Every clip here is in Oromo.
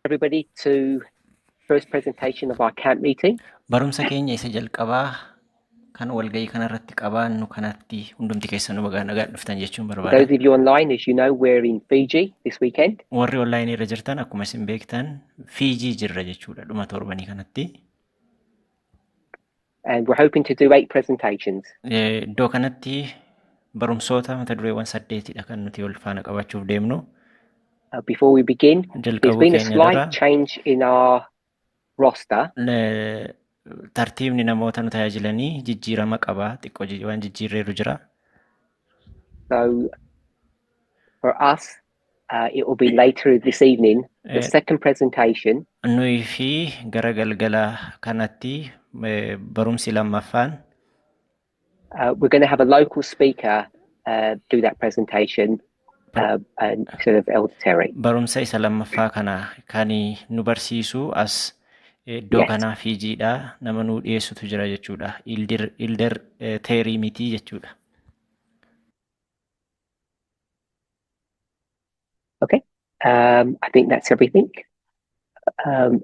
Everybody to first presentation of our camp meeting. Barumsa keenya isa jalqabaa kan walga'ii kanarratti qabaannu kanatti hundumti keessanuu baga nagaan dhuftan jechuun For barbaada. those of you online, as you know, we're in Fiji this weekend. Warri onlaayinii irra jirtan akkuma isin beektan Fiijii jirra jechuudha dhuma torbanii kanatti. And we're hoping to do 8 presentations. Iddoo kanatti barumsoota mata dureewwan saddeetidha kan nuti wal faana qabachuuf deemnu. Before we begin, there's Jalqabuu been a keenya slight dura change in our roster. Tartiibni namoota nu tajaajilanii jijjiirama qaba. Xiqqoo waan jijjiirreeru jira. So for us, it will be later this evening, the second presentation. Nuyi fi gara galgala kanatti barumsi lammaffaan. We're going to have a local speaker do that presentation. And sort of Elder Terry. Barumsa isa lammaffaa kana kan nu barsiisu as iddoo kanaa Fiijiidha. Nama nuu dhiyeessutu jira jechuudha. Elder Terry miti jechuudha. Okay. I think that's everything.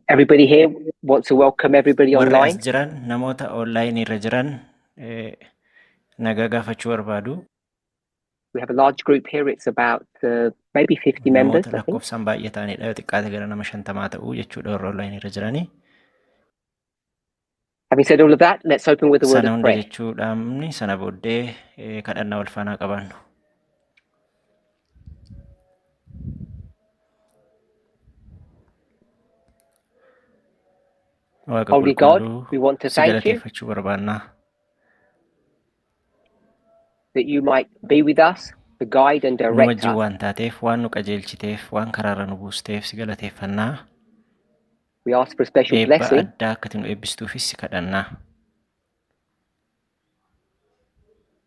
Everybody here wants to welcome everybody Warri as online. jiran namoota online irra jiran nagaa gaafachuu barbaadu. We have a large group here. It's about maybe 50 members, Namoota I think. lakkoofsaan baay'ee ta'anidha. Yoo xiqqaate gara nama 50 ta'u jechuudha warra online irra jiranii. Having said all of that, let's open with a word Sana of hunda prayer. jechuudhaan sana booddee kadhannaa wal faanaa qabaannu. Waaqa Holy God, qulqulluu we want to si thank you galateeffachuu barbaanna. that you might be with us, to guide and Nu direct wajjin us. waan taateef, waan nu qajeelchiteef, waan karaarra nu buusteef si galateeffannaa. We ask for a special Eebba blessing. addaa akka ati nu eebbistuufis si kadhannaa.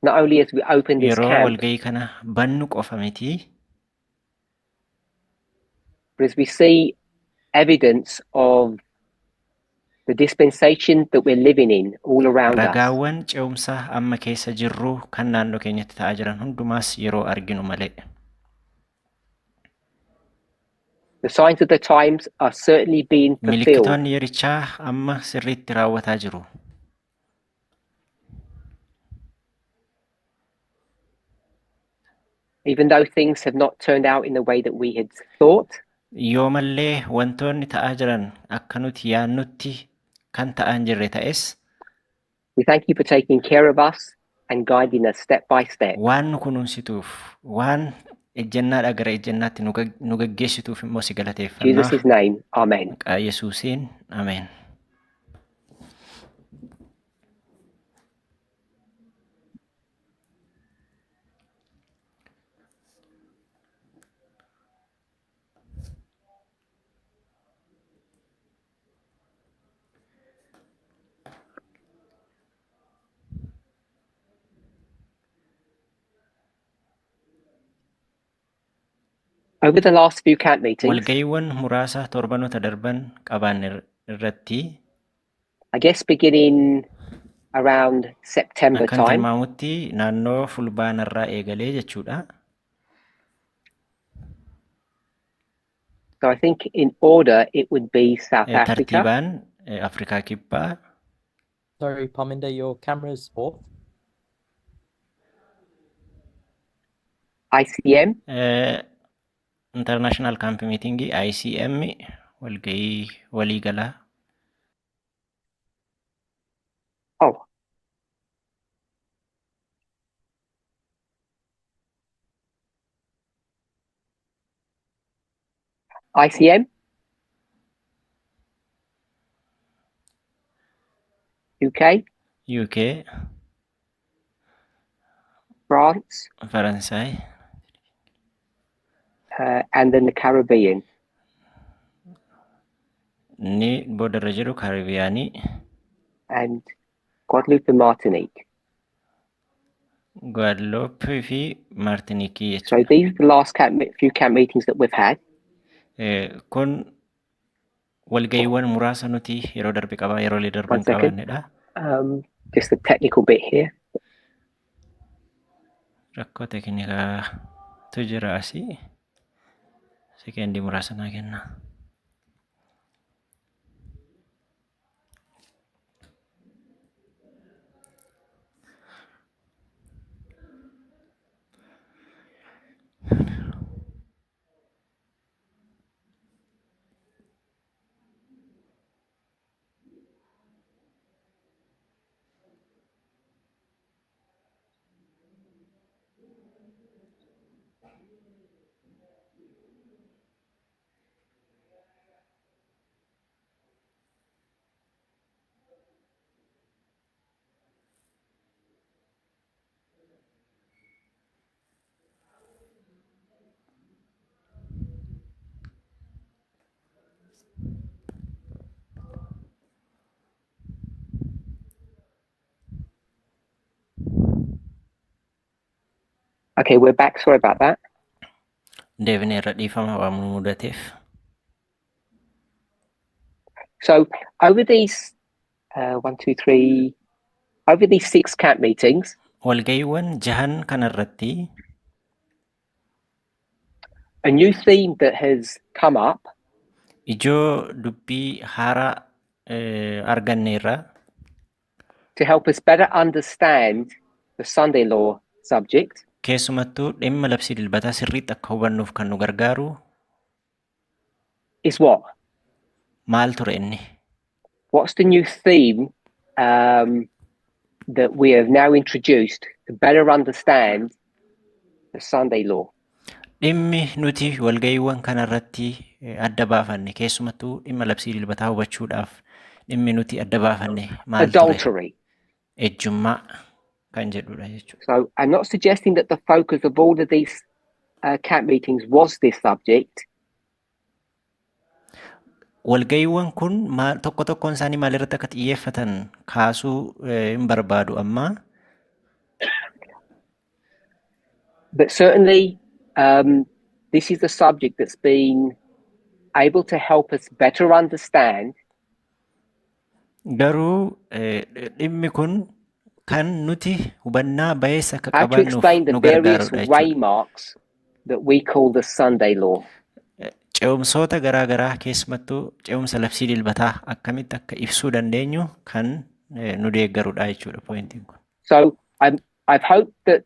Not only as we open this Yeroo camp, walga'ii kana bannu qofa miti. but as we see evidence of the dispensation that we're living in all around us. Ragaawwan ce'umsaa amma keessa jirru kan naannoo keenyatti ta'aa jiran hundumaas yeroo arginu malee. The signs of the times are certainly being fulfilled. Milikkitoonni yerichaa amma sirriitti raawwataa jiru. Even though things have not turned out in the way that we had thought. Yoo mallee wantoonni ta'aa jiran akka nuti yaannutti kan ta'aa hin jirre ta'es, We thank you for taking care of us and guiding us step by step. waan nu kunuunsituuf, waan ejjennaadhaa gara ejjennaatti nu gaggeessituuf immoo si galateeffannaa. Jesus' name, amen. Maqaa Yesuusiin, ameen. Over the last few camp meetings, Walga'iiwwan muraasa torbanoota darban qabaanne irratti, I guess beginning around September akkan time, tilmaamutti naannoo fulbaanarraa eegalee jechuudha. So I think in order it would be South Africa. Tartiibaan Afrikaa Kibbaa. Sorry, Parminder, your camera's off. ICM. International Camp Meeting ICM walga'ii waliigalaa. Oh. ICM. UK. UK. France. Faransaay. And then the Caribbean. Inni boodarra jiru Karibiyaanii. And Guadeloupe and Martinique. Guadeloupe fi Martinique So jechuudha. these are the last few camp meetings that we've had. Kun walga'iiwwan muraasa nuti yeroo darbe qabaa yeroolee darban One second. qabaannedha. Just the technical bit here. Rakkoo teeknikaatu jira asii. Sekendii muraasa naa kenna. Okay, we're back. Sorry about that. Deebinee irra dhiifama waan nu mudateef. So over these one, two, three, over these six camp meetings, Walga'iiwwan jahan kanarratti a new theme that has come up ijoo dubbii haaraa arganneerra to help us better understand the Sunday law subject keessumattuu dhimma labsii dilbataa sirriitti akka hubannuuf kan nu gargaaru is what? Maal ture inni? What's the new theme that we have now introduced to better understand the Sunday law? Dhimmi nuti walga'iiwwan kanarratti adda baafanne keessumattuu dhimma labsii dilbataa hubachuudhaaf dhimmi nuti adda baafanne maal ture? Adultery. Ejjummaa kan jedhudha jechuudha. So I'm not suggesting that the focus of all of these camp meetings was this subject, Walga'iiwwan kun maal tokko tokkoon isaanii maalirratti akka xiyyeeffatan kaasuu hin barbaadu amma. But certainly this is a subject that's been able to help us better understand Garuu dhimmi kun kan nuti hubannaa bayeessa akka how to qabaannuuf explain the nu various gargaarudha jechuudha. waymarks that we call the Sunday law. Ce'umsoota garaa garaa keessumattuu ce'umsa labsii dilbataa akkamitti akka ibsuu dandeenyu kan nu deeggarudha jechuudha pointiin kun. So I've hoped that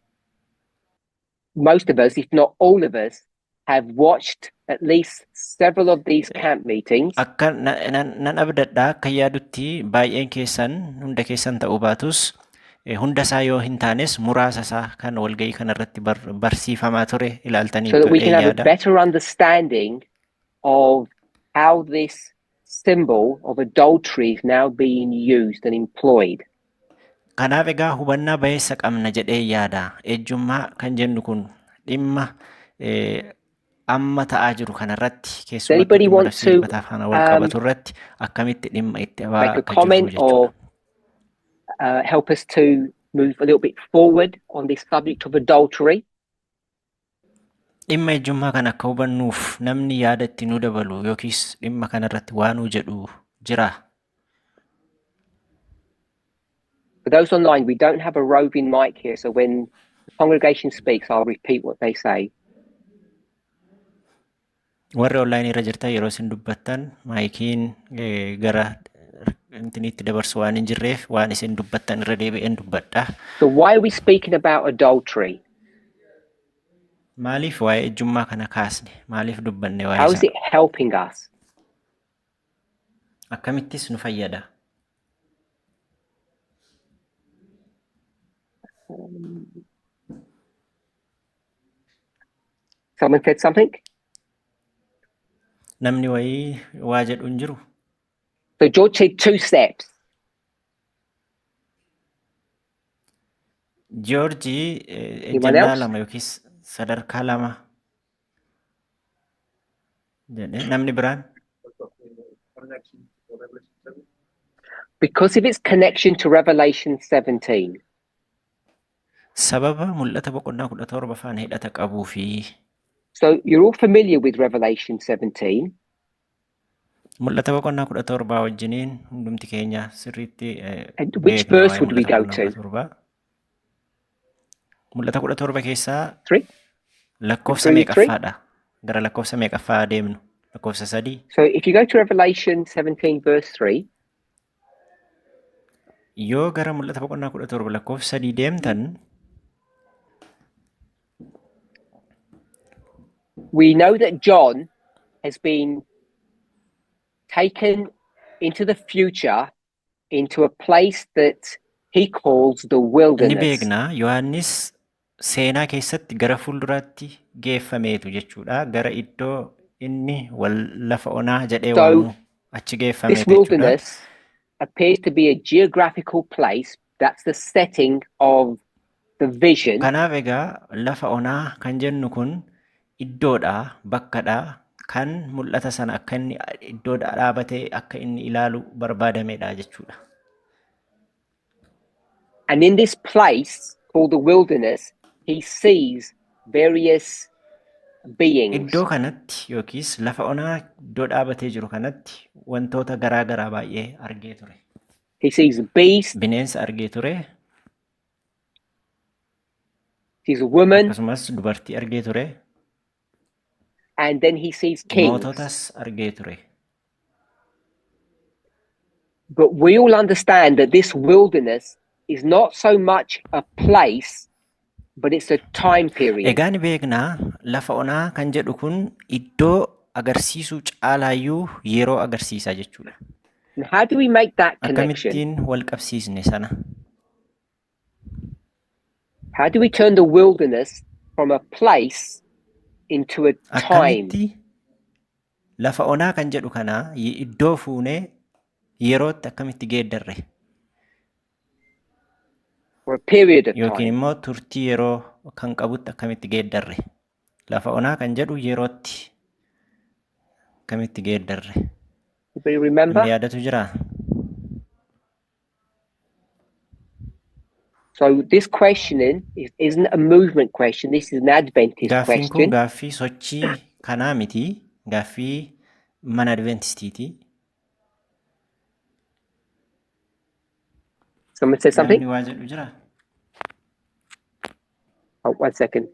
most of us, if not all of us, have watched at least several of these camp meetings. Akka nan abdadhaa akka yaadutti baay'een keessan hunda keessan ta'uu baatus hunda isaa yoo hin taanes muraasa isaa kan walga'ii kanarratti barsiifamaa ture ilaaltanii So that we can have a yaada. Better understanding of how this symbol of adultery is now being used and employed. Kanaaf egaa hubannaa bayeessa qabna jedhee yaada. Ejjummaa kan jennu kun dhimma amma ta'aa jiru kanarratti keessumattuu Anybody dhimma want labsii to dilbataa faana wal qabatu irratti akkamitti dhimma itti ba'aa make a akka jirru comment jechuudha. Or help us to move a little bit forward on this subject of adultery? Dhimma ejjummaa kana akka hubannuuf namni yaada itti nu dabalu yookiis dhimma kanarratti waa nuu jedhu jira. For those online, we don't have a roving mic here, so when the congregation speaks, I'll repeat what they say. Warri online irra jirtan yeroo isin dubbattan maayikiin gara intiniitti dabarsu waan hin jirreef waan isin dubbattan irra deebi'een dubbadha. So why are we speaking about adultery? Maaliif waa'ee ejjummaa kana kaasne? Maaliif dubbanne waa'ee How is isaa? It helping us? Akkamittis nu fayyada? Someone said something? Namni wayii waa jedhu hin jiru. So George said two steps. Joorjii Anyone ejjennaa else? Lama yookiis sadarkaa lama jedhe namni biraan. Because of its connection to Revelation 17. Sababa mul'ata boqonnaa 17 faana hidhata qabuu fi So you're all familiar with Revelation 17. Mul'ata boqonnaa 17 wajjiniin hundumti keenya sirriitti And which beekna verse waa'ee would we mul'ata go boqonnaa to? 17. Mul'ata 17 keessaa Three? Lakkoofsa Three, three? Meeqaffaadha? Gara lakkoofsa meeqaffaa deemnu? Lakkoofsa 3. So if you go to Revelation 17, verse 3, Yoo gara mul'ata boqonnaa 17 lakkoofsa 3 deemtan we know that John has been taken into the future, into a place that he calls the ni wilderness. Beekna Yohaannis seenaa keessatti gara fuulduraatti geeffameetu jechuudha. Gara iddoo inni wal lafa onaa jedhee So waamu achi this geeffameetu jechuudha. Wilderness appears to be a geographical place. That's the setting of the vision. Kanaaf egaa lafa onaa kan jennu kun iddoodha, bakkadha kan mul'ata sana akka inni iddoo dhaabatee akka inni ilaalu barbaadamedha jechuudha. And in this place called the wilderness, he sees various beings. Iddoo kanatti yookiis lafa onaa iddoo dhaabatee jiru kanatti wantoota garaa garaa baay'ee argee ture. He sees a beast, Bineensa argee ture, he sees a woman, akkasumas dubartii argee ture, and then he sees kings. Moototas argee ture. But we all understand that this wilderness is not so much a place, but it's a time period. Egaa ni beeknaa lafa onaa kan jedhu kun iddoo agarsiisuu caalaayyuu yeroo agarsiisa jechuudha. And how do we make that connection? Akkamittiin wal qabsiisne sana? How do we turn the wilderness from a place into a time? Akkamitti lafa onaa kan jedhu kana iddoo fuunee yerootti akkamitti geeddarre? Or a period of Yookiin time? Immoo turtii yeroo kan qabutti akkamitti geeddarre? Lafa onaa kan jedhu yerootti akkamitti geeddarre? Anybody remember? Namni yaadatu jiraa? So this questioning isn't a movement question. This is an Adventist Gaaffiin kun question. Gaaffii sochii kanaa miti. Gaaffii mana Adventistiiti. Someone said something? Namni waa jedhu jiraa? Oh, one second.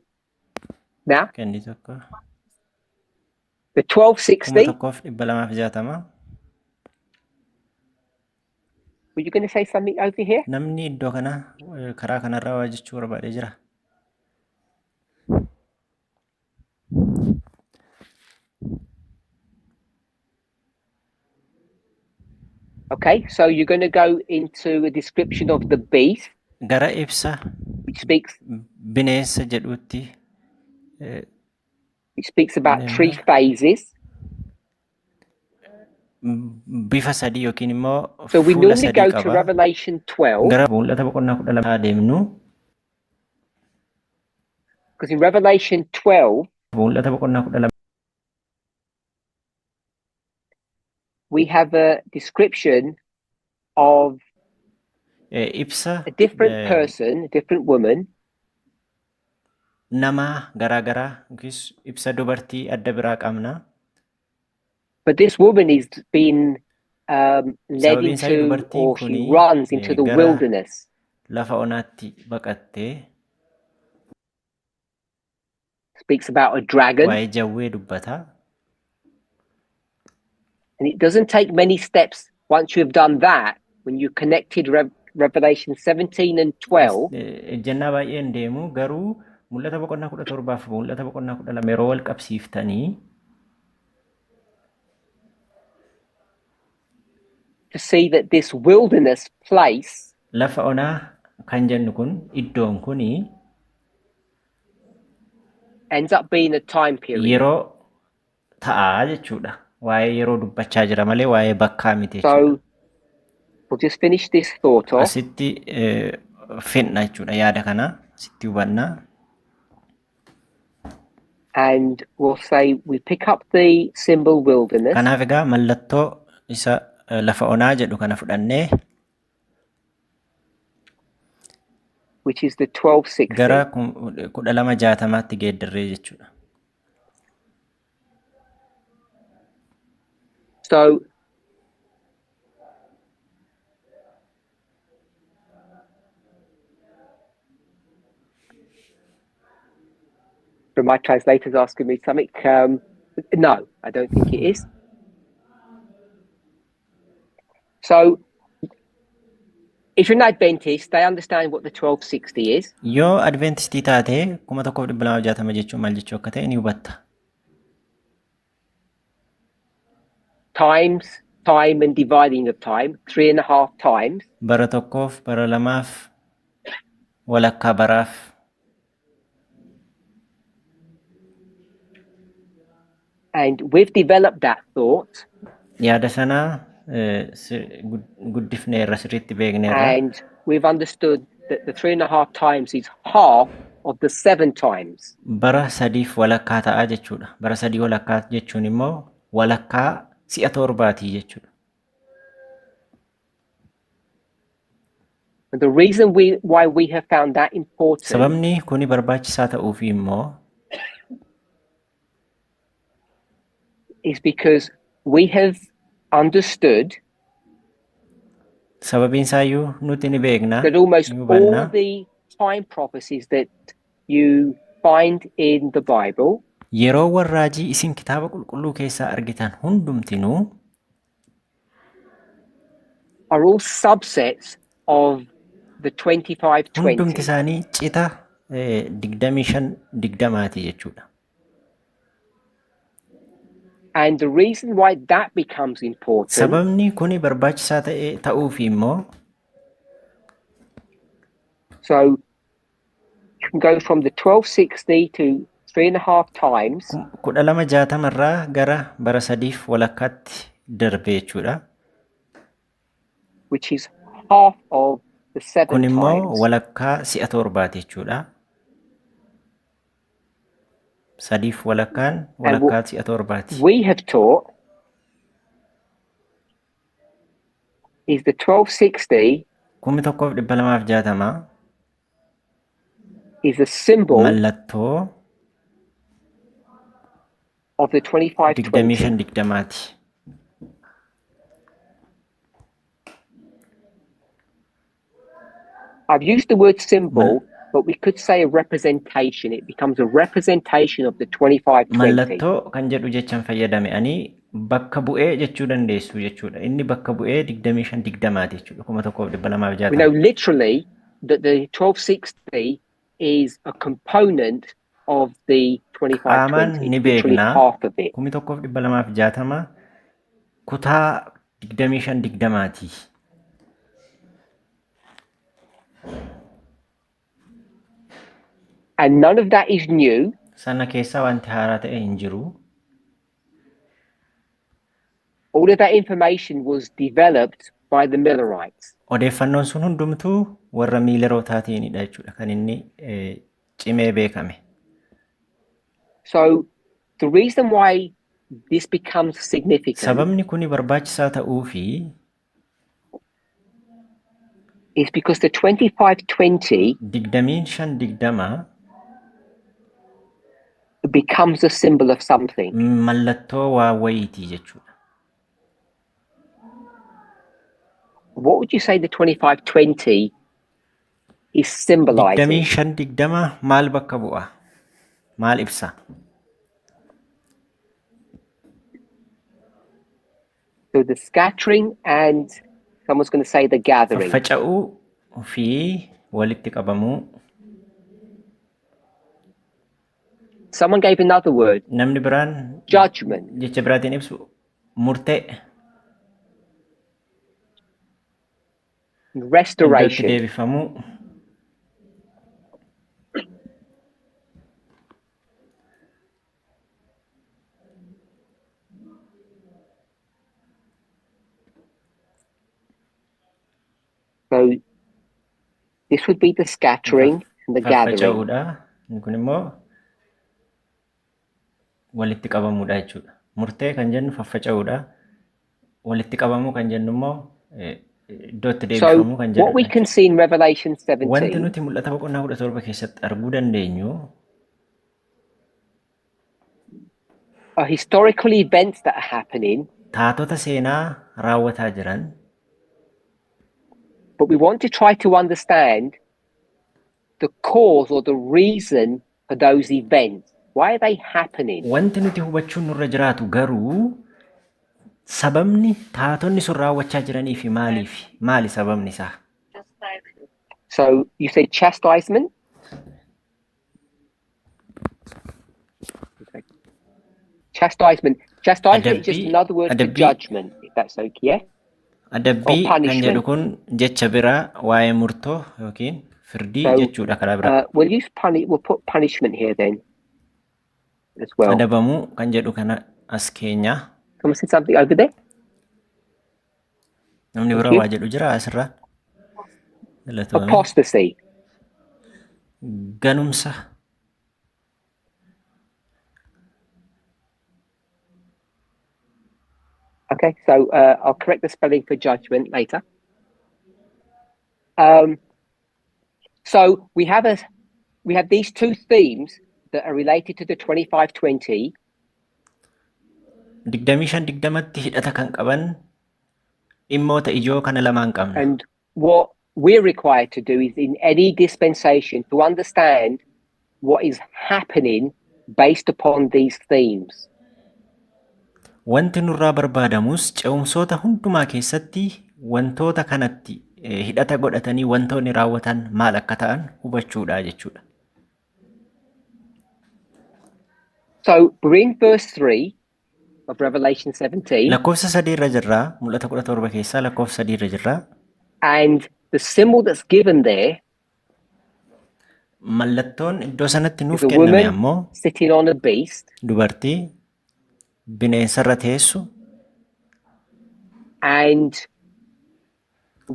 Now, Kenni tokko. The Kuma 1260. 1260. Were you going to say something over here? Namni iddoo kana karaa kanarraa waa jechuu barbaadee jira. Okay, so you're going to go into a description of the beast, Gara ibsa which speaks bineensa jedhutti which speaks about three deemna. Phases. Bifa sadii yookiin immoo So we fuula normally sadii go to qaba. Revelation 12, Gara mul'ata boqonnaa 12 deemnu. Because in Revelation 12, Mul'ata boqonnaa 12 we have a description of ibsa a different person, a different woman, nama garaa garaa yookiis ibsa dubartii adda biraa qabna. But this woman is being led Sababiin isaa into, dubartiin or she kuni runs into the gara wilderness. Lafa onaatti baqattee Speaks about a dragon, waa'ee jawwee dubbata. And it doesn't take many steps once you have done that. When you connected Revelation 17 and 12, Ejjennaa baay'een deemu garuu mul'ata boqonnaa 17f mul'ata boqonnaa 12 yeroo wal qabsiiftanii to see that this wilderness place lafa onaa kan jennu kun iddoon kuni ends up being a time period. Yeroo ta'aa jechuudha. Waa'ee yeroo dubbachaa jira malee waa'ee bakkaa miti jechuudha. So we'll just finish this thought off. Asitti finna jechuudha yaada kana asitti hubannaa. And we'll say we pick up the symbol wilderness. Kanaaf egaa mallattoo isa lafa onaa jedhu kana fudhannee which is the 1260. Gara 1260tti geeddarree jechuudha. So my translator's asking me something. No, I don't think it is. So if you're an Adventist, they understand what the 1260 is. Yoo Adventistii taate 1260 jechuun maal jechuu akka ta'e ni hubatta. Times, time and dividing of time, 3.5 times. Bara tokkoof, bara lamaaf, walakkaa baraaf. And we've developed that thought. Yaada sana guddifneerra sirriitti beekneerra. And we've understood that the 3.5 times is half of the 7 times. Bara sadiif walakkaa ta'a jechuudha. Bara sadii walakkaa jechuun immoo walakkaa si'a torbaatii jechuudha. And the reason why we have found that important Sababni kuni barbaachisaa ta'uufi immoo is because we have understood Sababiin isaayyuu nuti ni beekna, that almost ni hubanna. All the time prophecies that you find in the Bible Yeroo raajii isin kitaaba qulqulluu keessaa argitan hundumtinuu are all subsets of the hundumti 2520. Isaanii cita 25 20ti jechuudha. And the reason why that becomes important Sababni kuni barbaachisaa ta'e ta'uufi immoo so you can go from the 1260 to 3.5 times 1260 irraa gara bara sadiif walakkaatti darbe jechuudha. Which is half of the seven Kun immoo times. Walakkaa si'a torbaati jechuudha. Sadiif walakkaan And what walakkaa si'a torbaati. We have taught is the 1260 1260 is a symbol mallattoo of the digdamii 2520. Shan digdamaati. I've used the word symbol, but we could say a representation. It becomes a representation of the 2520. Mallattoo kan jedhu jechan fayyadame ani bakka bu'ee jechuu dandeessu jechuudha. Inni bakka bu'ee 25 20ti jechuudha. Kuma tokkoof dhibba lamaaf We jaatama. Know literally that the 1260 is a component of the Qaamaan 2520, ni literally beekna. Half of it. 1260 kutaa 25 20ti. And none of that is new. Sana keessaa wanti haaraa ta'e hin jiru. All of that information was developed by the Millerites. Odeeffannoon sun hundumtuu warra Miilerootaatiinidha jechuudha kan inni cimee beekame. So the reason why this becomes significant Sababni kuni barbaachisaa ta'uu fi is because the 2520 25 20 becomes a symbol of something. Mallattoo waa wayiitii jechuudha. What would you say the 2520 is Digdamii symbolizing? Shan digdama maal bakka bu'a? Maal ibsa? So the scattering and someone's going to say the gathering. Faffaca'uu fi walitti qabamuu. Someone gave another word, Namni biraan judgment. Jecha biraatiin ibsu murtee iddootti Restoration. Deebifamuu. So this would be the scattering and the gathering. Faffaca'uudha. Inni kun immoo walitti qabamuudha jechuudha. Murtee kan jennu faffaca'uudha. Walitti qabamuu kan jennu immoo iddootti So deebifamuu kan what we jedhudha. Can see in Revelation Wanti 17 nuti mul'ata boqonnaa 17 keessatti arguu dandeenyu are historical events that are happening, taatota seenaa raawwataa jiran but we want to try to understand the cause or the reason for those events. Why are they happening? Wanti nuti hubachuun nurra jiraatu garuu sababni taatonni sun raawwachaa jiranii fi maaliif maali sababni isaa? So you say chastisement? Okay. Chastisement. Chastisement is just Adabbii another word for adabbii judgment, if that's okay. Yeah? Or adabbii kan jedhu punishment. Kun jecha biraa waa'ee murtoo yookiin firdii So jechuudha karaa biraa. We'll put punishment here then as well. Adabamuu kan jedhu kana as keenya. Someone said something over there? Namni Thank biraa you. Waa jedhu jira asirraa. Galatoomii. Apostasy. Ganumsa. Okay, so I'll correct the spelling for judgment later. So we have these two themes that are related to the 2520. 25 20tti hidhata kan qaban dhimmoota ijoo kana lamaan qabna. And what we're required to do is, in any dispensation, to understand what is happening based upon these themes. Wanti nurraa barbaadamus ce'umsoota hundumaa keessatti wantoota kanatti hidhata godhatanii wantoonni raawwatan maal akka ta'an hubachuudha jechuudha. So we're in verse 3 of Revelation 17, Lakkoofsa 3 irra jirraa, mul'ata 17 keessaa lakkoofsa 3 irra jirraa. And the symbol that's given there Mallattoon iddoo sanatti is nuuf a kenname woman ammoo sitting on a beast, dubartii bineensarra teessu. And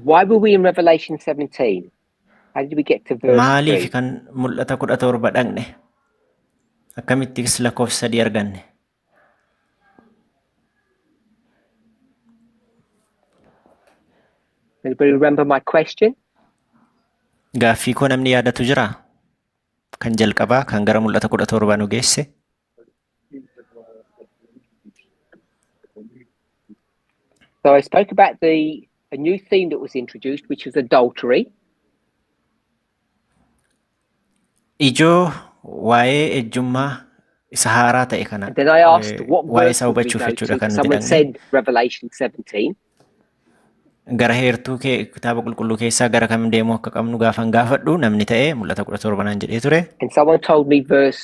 why were we in Revelation 17? How did we get to verse Maaliif 3? Kan mul'ata 17 dhaqne? Akkamittis lakkoofsa 3 arganne? Anybody remember my question? Gaaffii koo namni yaadatu jiraa? Kan jalqabaa kan gara mul'ata 17 nu geesse. So I spoke about the a new theme that was introduced, which was adultery. Ijoo waa'ee ejjummaa isa haaraa ta'e kana And then I asked what waa'ee verse isaa would we hubachuuf go jechuudha to? kan nuti Someone dhaqne. said Revelation 17. Gara heertuu kee kitaaba qulqulluu keessaa gara kam deemuu akka qabnu gaafan gaafadhu namni ta'e mul'ata 17 naan jedhee ture. And someone told me verse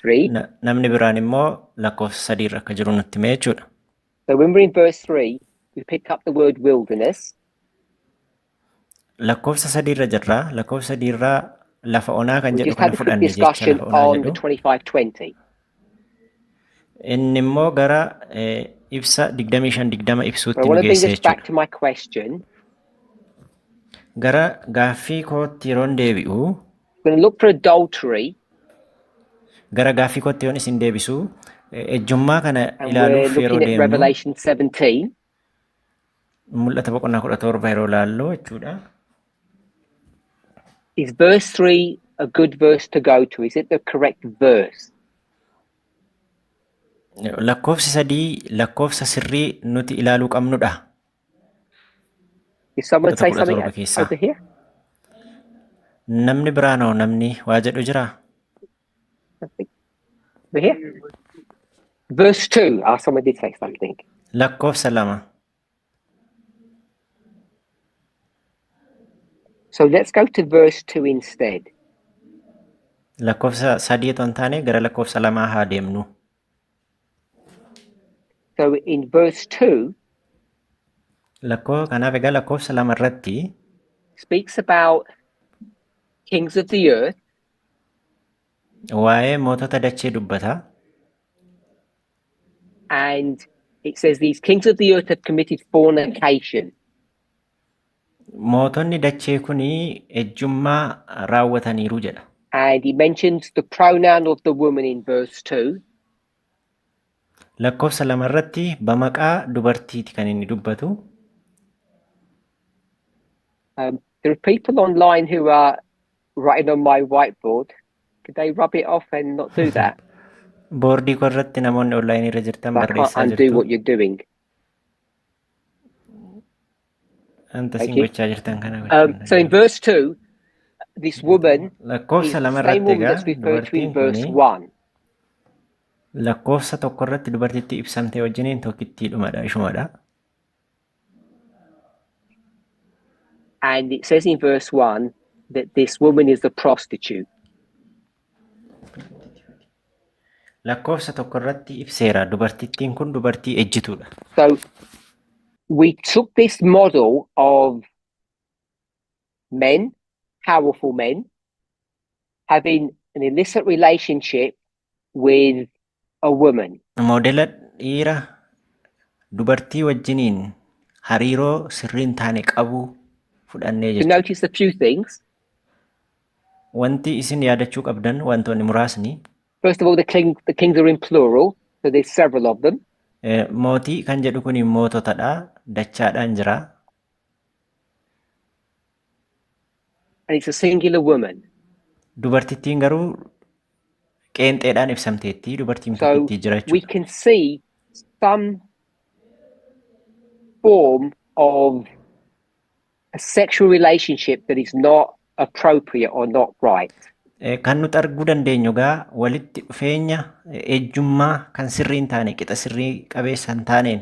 3. Namni biraan immoo lakkoofsa 3 irra akka jiru nutti hime jechuudha. So when we're in verse 3, we pick up the word wilderness. Lakkoofsa 3 irra jirraa. Lakkoofsa 3 irraa lafa onaa kan We jedhu just had kana a quick fudhanne, jecha discussion lafa onaa on the jedhu. 2520. Inni immoo gara ibsa 25 20 But I ibsuutti nu want to bring geesse us back jechuudha. to my question. Gara gaaffii kootti yeroon deebi'u, We're going to look for adultery, gara gaaffii kootti yoon isin deebisu, ejjummaa kana and we're ilaaluuf yeroo looking at deemnu Revelation 17. mul'ata boqonnaa 17 yeroo ilaallu jechuudha. Is verse 3 a good verse to go to? Is it the correct verse? Lakkoofsi 3 lakkoofsa sirrii nuti ilaaluu qabnudha. Did someone Mul'ata say kudha something torba keessaa. Over here? Namni biraanoo namni waa jedhu jiraa? Something? Over here? Verse 2. Ah, someone did say something. Lakkoofsa 2. So let's go to verse 2 instead. Lakkoofsa 3 otoo hin taane gara lakkoofsa 2 haa deemnu. So in verse 2, Kanaaf egaa lakkoofsa 2 irratti speaks about kings of the earth waa'ee mootota dachee dubbata. And it says these kings of the earth have committed fornication. Mootonni dachee kunii ejjummaa raawwataniiru jedha. And he mentions the pronoun of the woman in verse 2. Lakkoofsa 2 irratti bamaqaa dubartiiti kan inni dubbatu. There are people online who are writing on my whiteboard. Could they rub it off and not do that? Boordii koo irratti namoonni onlaayinii irra jirtan I can't barreessaa undo jirtu. What you're doing. Wanta Thank isin you. gochaa jirtan kana gochuu hin So in danda'amu. verse 2, this woman is Lakkoofsa the 2 same irratti woman egaa that's referred to in dubartiin verse kuni 1. Lakkoofsa 1 irratti dubartittii ibsamte wajjiniin tokkittiidhumadha ishumadha. And it says in verse 1 that this woman is a prostitute. Lakkoofsa 1 irratti ibseera dubartittiin kun dubartii ejjituudha. So we took this model of men, powerful men, having an illicit relationship with a woman. Moodela dhiira dubartii wajjiniin hariiroo sirrii hin taane qabu fudhannee To jechuudha. Notice a few things. Wanti isin yaadachuu qabdan wantoonni muraasni First of all, the kings are in plural, so there's several of them. Mootii kan jedhu kun moototadha. Dachaadhaan jira. And it's a singular woman. Dubartittiin garuu qeenxeedhaan ibsamteetti. Dubartiin So tokkittii jira we jechuudha. Can see some form of a sexual relationship that is not appropriate or not right. Kan nuti arguu dandeenyu egaa walitti dhufeenya ejjummaa kan sirrii hin taane qixa sirrii qabeessa hin taaneen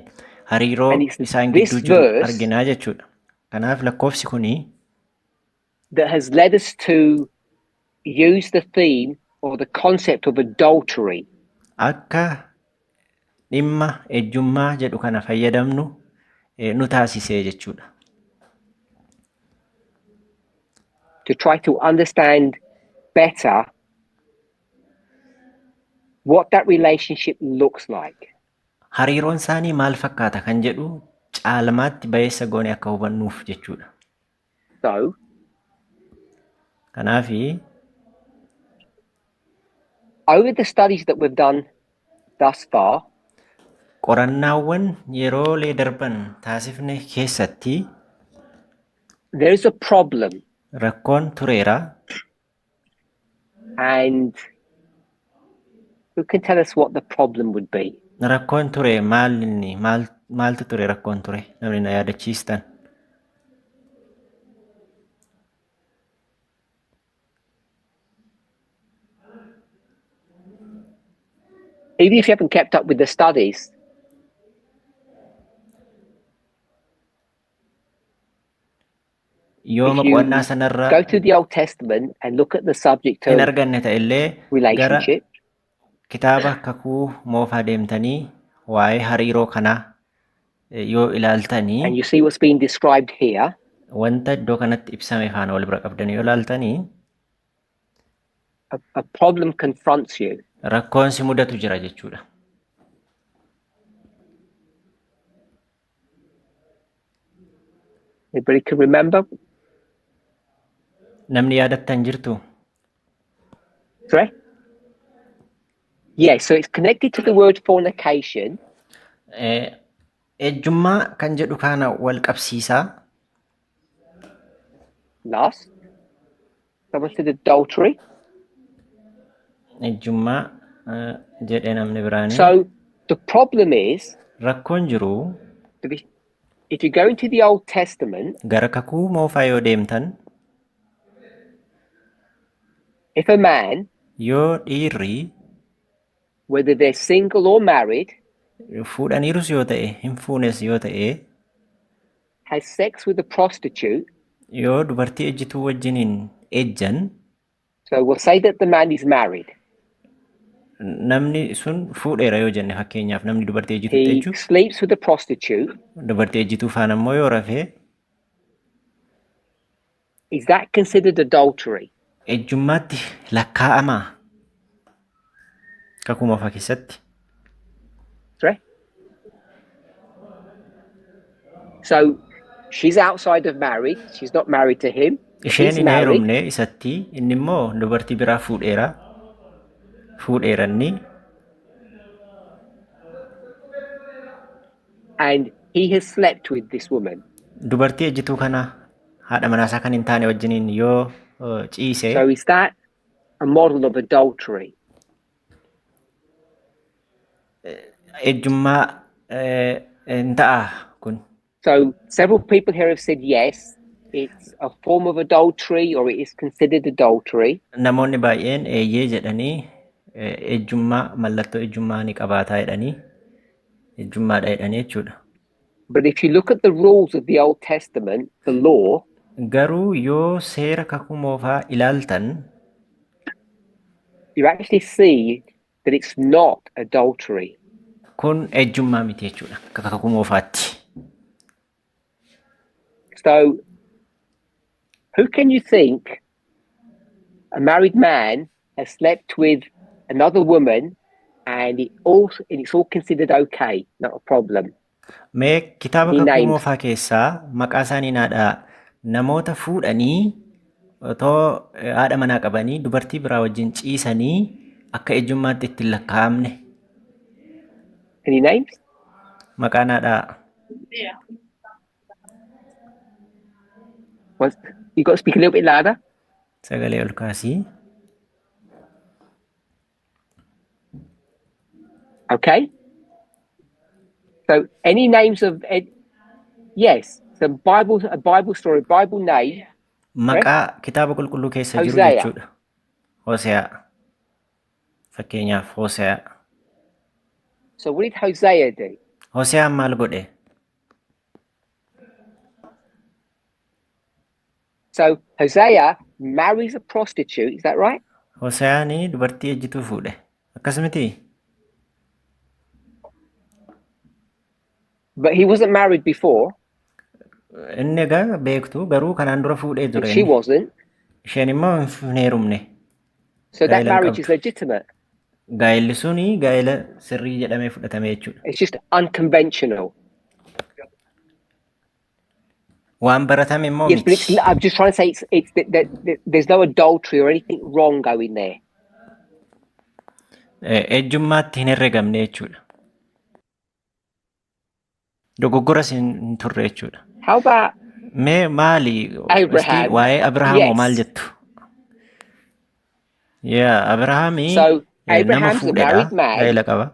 hariiroo And it's isaan this gidduu jiru verse arginaa jechuudha. Kanaaf lakkoofsi kuni that has led us to use the theme or the concept of adultery. Akka dhimma ejjummaa jedhu kana fayyadamnu nu taasisee jechuudha. To try to understand better what that relationship looks like. Hariiroon isaanii maal fakkaata kan jedhu caalmaatti bayeessa goone akka hubannuuf jechuudha. So, Kanaafi over the studies that we've done thus far, qorannaawwan yeroolee darban taasifne keessatti there is a problem. Rakkoon tureera. And who can tell us what the problem would be? Rakkoon ture maal inni maal maaltu ture rakkoon ture namni na yaadachiistan. Even if you haven't kept up with the studies, Yooma if you qo'annaa sanarra go to the Old Testament and look at the subject hin of arganne ta'ellee gara relationship, kitaaba kakuu moofaa deemtanii waa'ee hariiroo kanaa yoo ilaaltanii and you see what's being described here, wanta iddoo kanatti ibsame faana wal bira qabdanii yoo ilaaltanii a problem confronts you. Rakkoon si mudatu jira jechuudha. Anybody can remember? Namni yaadattan jirtu? Sorry? Yeah, so it's connected to the word fornication. Ejjummaa kan jedhu kana wal qabsiisaa. Lust. Someone said adultery. Ejjummaa jedhe namni biraanii. So the problem is Rakkoon jiru that if you go into the Old Testament, gara kakuu moofaa yoo deemtan if a man, yoo dhiirri whether they're single or married, fuudhaniirus yoo ta'e hin fuunes yoo ta'e has sex with a prostitute, yoo dubartii ejjituu wajjiniin ejjan, so we'll say that the man is married. Namni sun fuudheera yoo jenne fakkeenyaaf namni dubartii ejjituutti He ejju sleeps with a prostitute. Dubartii ejjituu faana immoo yoo rafee Is that considered adultery? Ejjummaatti lakkaa'amaa kakuu moofaa keessatti. Sorry? So she's outside of marriage. She's not married to him. Isheen He's hin married. heerumne isatti inni immoo dubartii biraa fuudheera. Fuudheera inni. And he has slept with this woman. Dubartii ejjituu kana haadha manaasaa kan hin taane wajjiniin yoo ciise. So is that a model of adultery? Ejjummaa hin ta'a kun. So several people here have said yes, it's a form of adultery or it is considered adultery. Namoonni baay'een eeyyee jedhanii ejjummaa mallattoo ejjummaa ni qabaataa jedhanii ejjummaadha jedhanii jechuudha. But if you look at the rules of the Old Testament, the law, Garuu yoo seera kakuu moofaa ilaaltan you actually see that it's not adultery. Kun ejjummaa miti jechuudha akka kakuu moofaatti. So who can you think a married man has slept with another woman and it's all considered okay, not a problem? Mee kitaaba Any kakuu names? Moofaa keessaa maqaa isaanii naadhaa namoota fuudhanii otoo haadha manaa qabanii dubartii biraa wajjin ciisanii akka ejjummaatti ittiin lakkaa'amne. Any names? Maqaa naadhaa. Once, you got to speak a little bit louder. Sagalee ol kaasii. Okay. So any names of yes, some Bible, a Bible story, Bible name. Maqaa kitaaba qulqulluu keessa jiru Hosea. jechuudha. Hoseaa. Fakkeenyaaf Hoseaa. So what did Hosea do? Hoseaan maal godhe? So Hosea marries a prostitute, is that right? Hoseaan dubartii ejjituu fuudhe. Akkas mitii? But he wasn't married before, Inni egaa beektu garuu kanaan dura fuudhee and ture she inni. wasn't. Isheen immoo hin heerumne. So that Gaa'ela hin marriage is qabdu. legitimate. Gaa'elli suni gaa'ela sirrii jedhamee fudhatame jechuudha. It's just unconventional. Waan baratame immoo Yes, but it's, miti. I'm just trying to say it's that there's no adultery or anything wrong going there. Ejjummaatti hin herregamne jechuudha. Dogoggoras hin turre jechuudha. How about Mee maali isti Abraham? waa'ee Abrahaamoo maal Yes. jettu? Yaa Abrahaamii So nama Abraham's a fuudhedha. married man Gaa'ela qaba.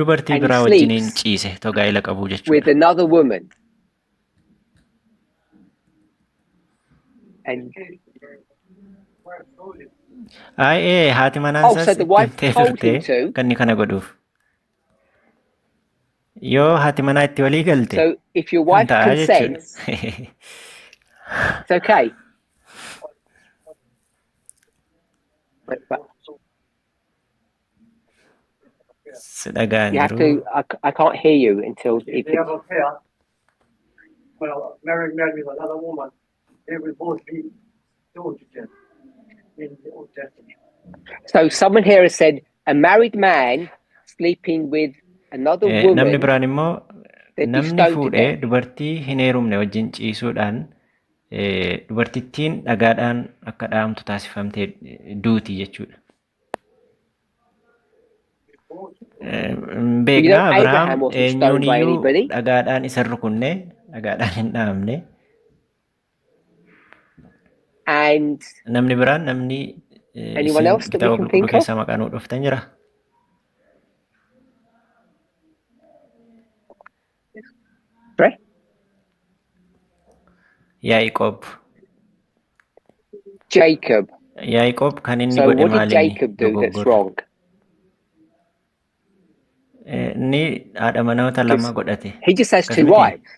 Dubartii and he biraa wajjiniin sleeps ciise otoo gaa'ela qabuu with jechuudha. another woman. And Aayee haati manaan oh, isaas so the itti wife himtee told turte him to. akka inni kana godhuuf. Yoo haati manaa itti walii galte So if your hin wife ta'a jechuudha. consents, it's okay. But Si dhaga'an you have jiru. to. I can't hear you until If if they have a pair, well, married man with another woman, they will both be stoned to death in the Old Testament. So someone here has said a married man sleeping with another Namni woman, biraan immoo they'd be namni stoned to fuudhee death. dubartii hin heerumne wajjin ciisuudhaan dubartittiin dhagaadhaan akka dhahamtu taasifamtee duuti jechuudha. Hin But you beeknaa know, Abrahaam Abraham wasn't eenyuun stoned by iyyuu anybody. dhagaadhaan isa rukunne dhagaadhaan hin dhahamne. And Namni biraan namni anyone isin else that we kitaaba can qulqulluu think of? keessaa maqaa nuu dhuftan jira. Sorry? Yaaqoob. Jacob. Yaaqoob kan inni So godhe what did maal inni Jacob do that's dogoggorre? wrong? Inni haadha manoota lama Because godhate. he just has Akkas two miti? wives,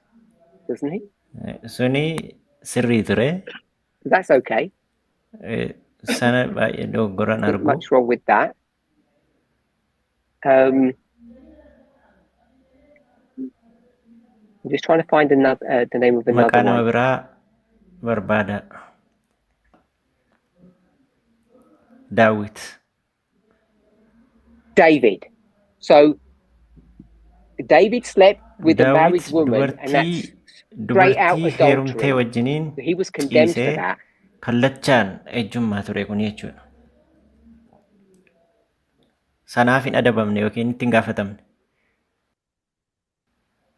doesn't he? Suni sirrii ture. That's okay. Sana baay'ee dogoggoran Not argu. much wrong with that. I'm just trying to find another the name of another Maqaa nama one. biraa barbaada. Daawit. David. So David slept with a married Daawit woman, and that's straight out dubartii heerumtee adultery. wajjiniin So he was condemned for ciisee that. kallachaan ejjummaa ture kun jechuudha. Sanaaf hin adabamne yookiin itti hin gaafatamne.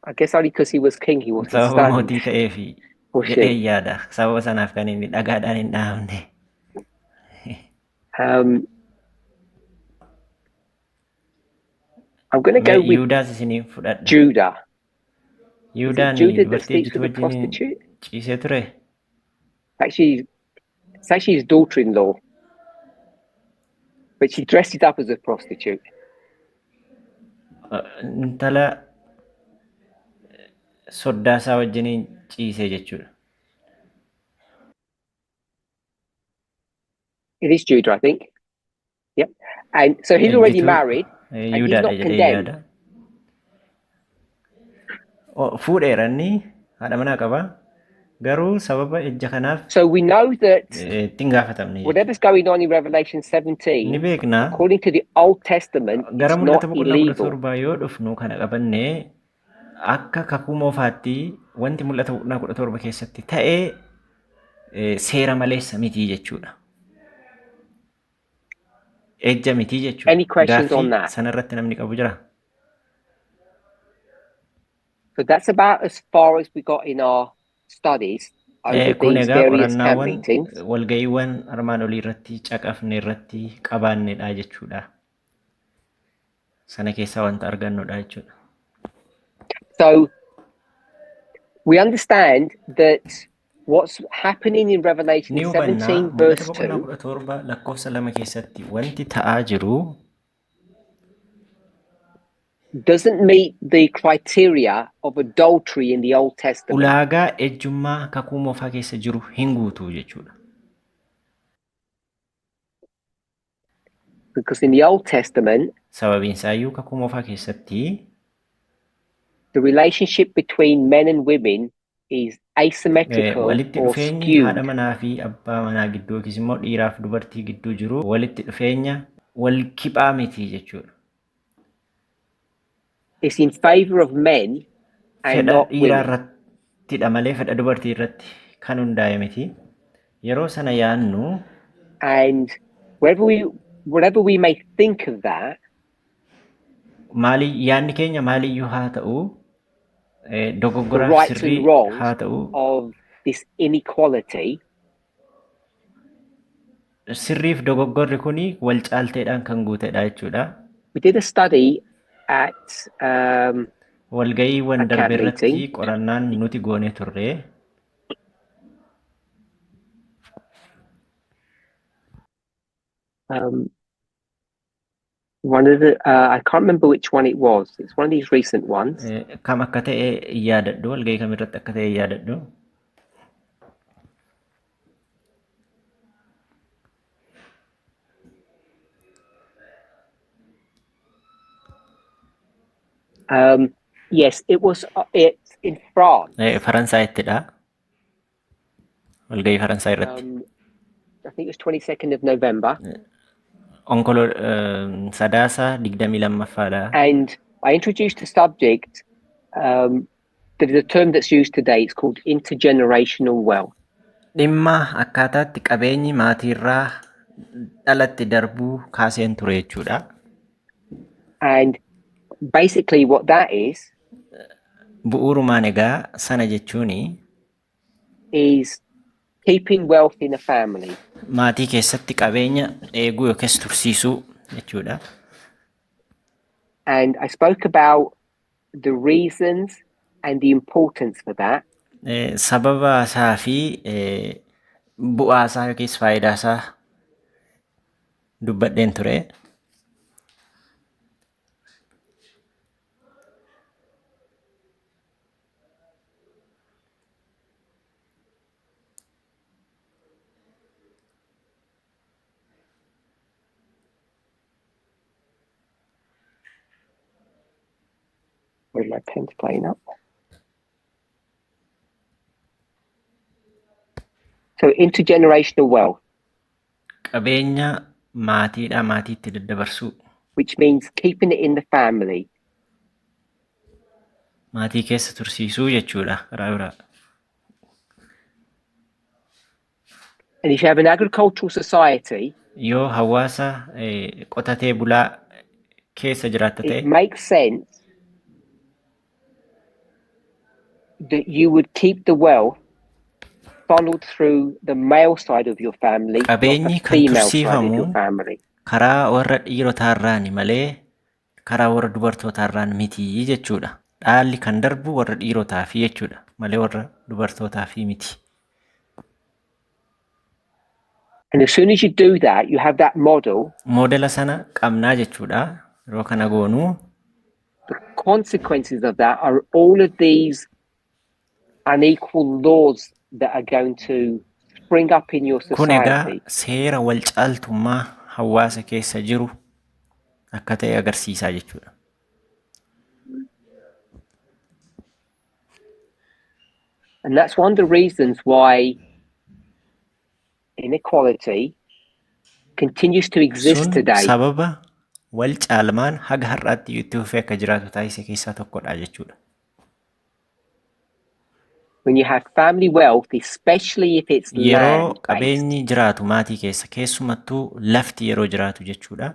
I guess only because he was king, he wasn't Sababa stoned. mootii ta'eefi Or jedhee she. yaada. Sababa sanaaf kan inni dhagaadhaan hin dhahamne. I'm going to Mee go with Yihudaas isiniin fudhadha. Judah. Is it Yihudaan Judah that dubartii sleeps ejjituu with a wajjiniin prostitute? ciisee ture. Actually, it's actually his daughter-in-law, but she dressed up as a prostitute. Intala soddaa isaa wajjiniin ciisee jechuudha. It is Judah, I think. Yep. And so he's already Ejjituu married and he's Yihudaadha not jedhee condemned. yaada. Fuudheera inni haadha manaa qaba. Garuu sababa ejja kanaaf So we know that itti hin gaafatamne jechuudha. whatever's going on in Revelation Ni 17, beekna according to the Old Testament, gara it's mul'ata not boqonnaa kudha illegal. torbaa yoo dhufnu kana qabannee akka kakuu moofaatti wanti mul'ata boqonnaa 17 keessatti ta'ee seera maleessa mitii jechuudha. Ejja mitii jechuudha. Any questions on Gaaffii that? sanarratti namni qabu jira. So that's about as far as we got in our studies over Kun these egaa various camp qorannaawwan meetings. walga'iiwwan armaan olii irratti caqafne irratti qabaannedha jechuudha. Sana keessaa wanta argannudha jechuudha. So we understand that what's happening in Revelation Ni hubannaa 17, Mul'ata verse boqonnaa 2 17 lakkoofsa 2 keessatti wanti ta'aa jiru doesn't meet the criteria of adultery in the Old Testament. Ulaagaa ejjummaa kakuu moofaa keessa jiru hin guutu jechuudha. Because in the Old Testament, Sababiin isaayyuu kakuu moofaa keessatti the relationship between men and women is asymmetrical walitti or dhufeenyi haadha skewed. Manaa fi abbaa manaa gidduu yookiis immoo dhiiraa fi dubartii gidduu jiru walitti dhufeenya wal kiphaa miti jechuudha. It's in favor of men and Fedha not dhiiraa women. Irrattidha malee fedha dubartii irratti kan hundaa'e miti. Yeroo sana yaannu And whatever we may think of that, maali yaanni keenya maaliyyuu haa ta'u the dogoggoraaf rights and sirrii wrongs haa ta'u of this inequality, sirriif dogoggorri kuni wal caalteedhaan kan guutedha jechuudha. We did a study at Walga'iiwwan a darbe camp irratti meeting. Qorannaan nuti goone turre. One of the I can't remember which one it was. It's one of these recent ones. Kam akka ta'e hin yaadadhu, walga'ii kam irratti akka ta'e hin yaadadhu. Yes, it was. It's in France. Faransaayittidha. Walga'ii Faransaay irratti. I think it was 22nd of November. Onkolo sadaasa 22ffaadha. And I introduced a subject. There's a term that's used today. It's called intergenerational wealth. Dhimma akkaataatti qabeenyi maatiirraa dhalatti darbuu kaaseen ture jechuudha. And basically, what that is Bu'uurumaan egaa sana jechuuni is keeping wealth in a family. Maatii keessatti qabeenya eeguu yookiis tursiisuu jechuudha. And I spoke about the reasons and the importance for that. Sababa isaa fi bu'aa isaa yookiis faayidaa isaa dubbadheen ture. Where my pen's playing up. So intergenerational wealth, Qabeenya maatiidhaa maatiitti daddabarsuu. Which means keeping it in the family. Maatii keessa tursiisuu jechuudha karaa biraa. And if you have an agricultural society, Yoo hawaasa qotatee bulaa keessa jiraatta ta'e it makes sense that you would keep the wealth funneled through the male side of your family, not the qabeenyi kan female side of your tursiifamu family. Karaa warra dhiirotaarraani malee karaa warra dubartootaarraan miti jechuudha. Dhaalli kan darbu warra dhiirotaafi jechuudha malee warra dubartootaafi miti. And as soon as you do that, you have that model. Moodela sana qabnaa jechuudha. Yeroo kana goonuu The consequences of that are all of these unequal laws that are going to spring up in your kun egaa society. Seera wal caaltummaa hawaasa keessa jiru akka ta'e agarsiisaa jechuudha. And that's one of the reasons why inequality continues to exist Sun today. Sababa wal caalmaan haga har'aatti itti fufee akka jiraatu taasise keessaa tokkodha jechuudha. When you have family wealth, especially if it's Yeroo land based, qabeenyi jiraatu maatii keessa keessumattuu lafti yeroo jiraatu jechuudha.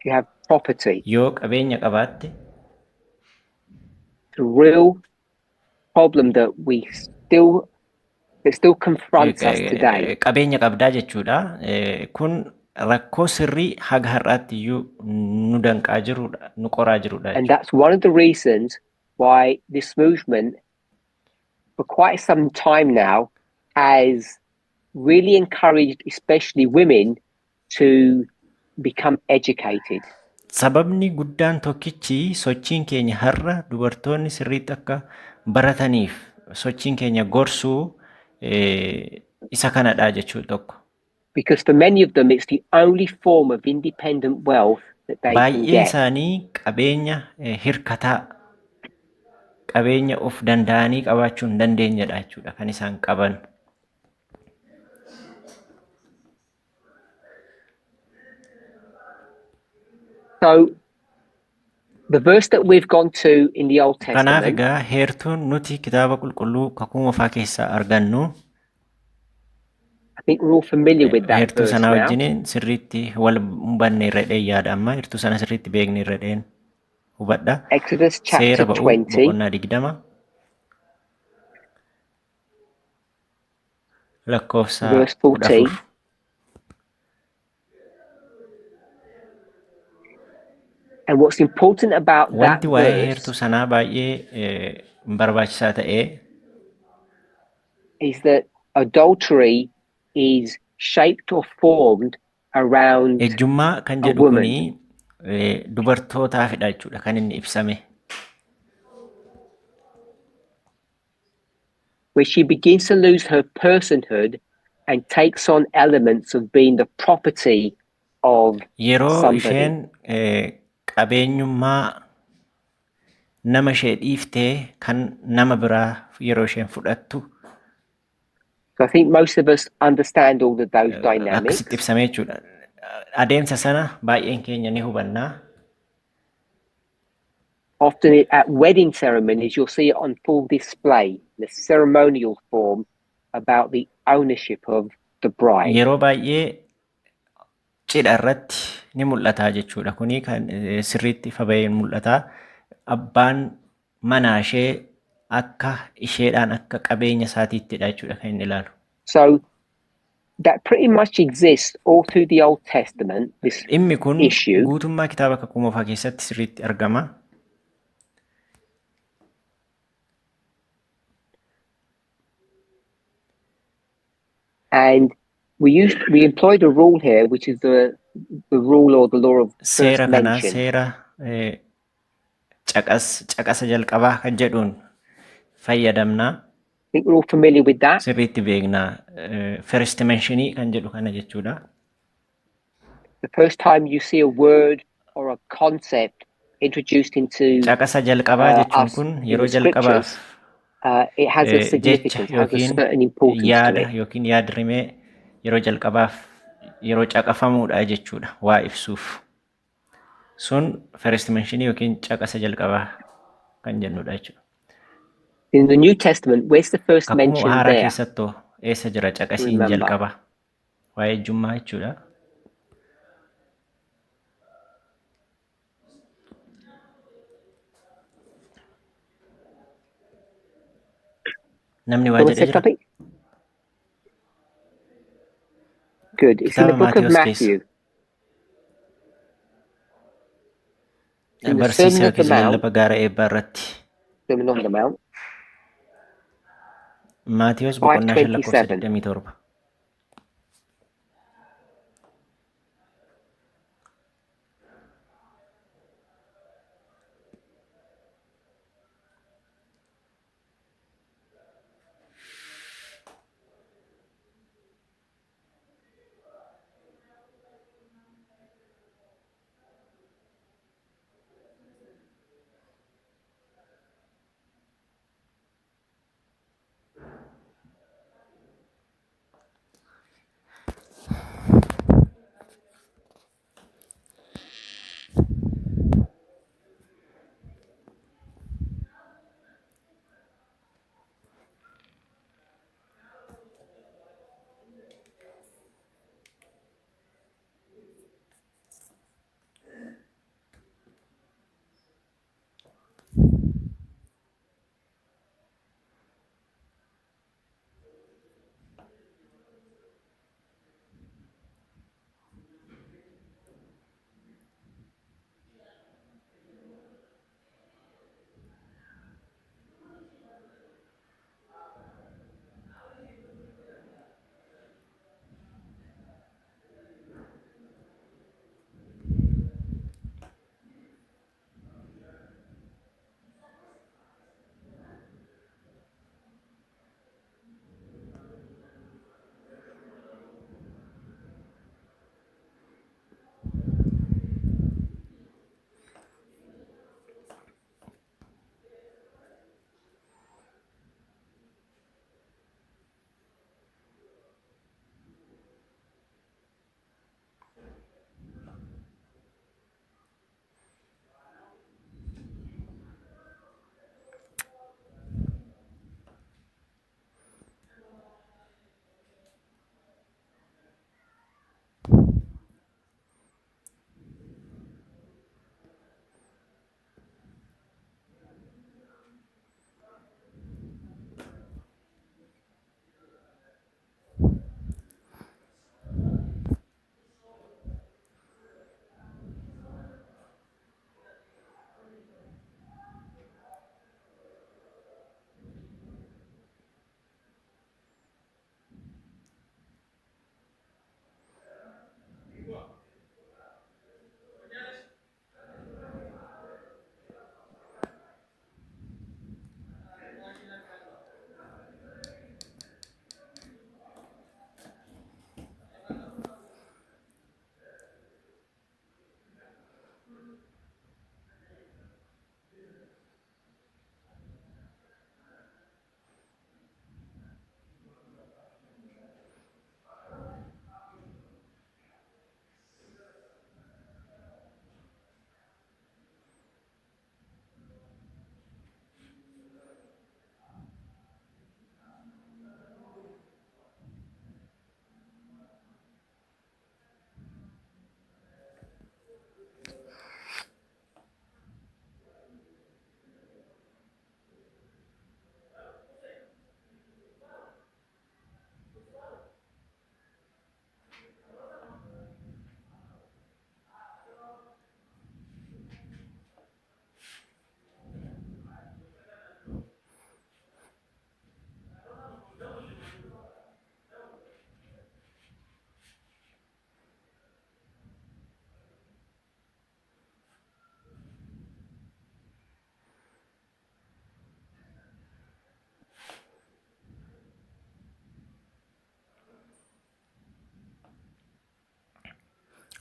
You have property. Yoo qabeenya qabaatte The real problem that still confronts us today. Qabeenya qabdaa jechuudha. Kun Rakkoo sirrii haga har'aatti iyyuu nu danqaa jirudha, nu qoraa jirudha And jechuudha. that's one of the reasons why this movement, for quite some time now, has really encouraged, especially women, to become educated. Sababni guddaan tokkichi sochiin keenya har'a dubartoonni sirriitti akka barataniif sochiin keenya gorsuu isa kanadha jechuu tokko. Because for many of them, it's the only form of independent wealth that they can Baay'een get. isaanii qabeenya hirkataa, qabeenya of danda'anii qabaachuu hin dandeenyedha jechuudha kan isaan qaban. So the verse that we've gone to in the Old Kanaaf Testament egaa heertuun nuti kitaaba qulqulluu kakuu moofaa keessaa argannu I think we're all familiar with that heertuu verse sanaa now. wajjin sirriitti wal hubanne irra dheen yaada amma heertuu sana sirriitti beekne irra dheen hubadha. Exodus Seera chapter ba'uu 20, boqonnaa 20 lakkoofsa verse kudha 14. afur. And what's important about that Wanti waa'ee heertuu verse sanaa baay'ee barbaachisaa ta'e is that adultery is shaped or formed around ejjummaa kan a jedhu woman. kuni dubartootaafidha jechuudha kan inni ibsame. Where she begins to lose her personhood and takes on elements of being the property of Yeroo somebody. isheen qabeenyummaa nama ishee dhiiftee kan nama biraa yeroo isheen fudhattu So I think most of us understand all of those akkasitti dynamics. ibsame jechuudha. Adeemsa sana baay'een keenya ni hubannaa. Often at wedding ceremonies, you'll see it on full display, the ceremonial form about the ownership of the bride. Yeroo baay'ee cidha irratti ni mul'ata jechuudha. Kuni kan sirriitti ifa baheen mul'ata. Abbaan manaa ishee akka isheedhaan akka qabeenya isaatiittidha jechuudha kan inni ilaalu. So that pretty much exists all through the Old Testament, this Dhimmi kun issue. guutummaa kitaaba kakuu moofaa keessatti sirriitti argama. And we employed a rule here, which is the rule or the law of first Seera kana mention. seera caqasa jalqabaa kan jedhuun fayyadamna. I think we're all familiar with that. Sirriitti beekna. First mentionii kan jedhu kana jechuudha. The first time you see a word or a concept introduced into Caqasa jalqabaa jechuun us kun in yeroo the scriptures, jalqabaaf it has a jecha significance, has a yookiin certain importance to yaada it. yookiin yaadrimee yeroo jalqabaaf yeroo caqafamuudha jechuudha waa ibsuuf. Sun first mentionii yookiin caqasa jalqabaa kan jennudha jechuudha. In the New Testament, where's the first Kakuu mention haaraa there? keessattoo eessa jira caqasiin Remember. jalqabaa? Waa'ee ejjummaa jechuudha. Namni waa Someone jedhee said jira? something? Good. It's in the Kitaaba book of Maatiyos keessa. Matthew. In the Barsiisa Sermon of the yookiis Mount, lallaba gaara eebbaa irratti. Sermon on the Mount, Maatiyos boqonnaa 5 lakkoofsa 5:27. 27.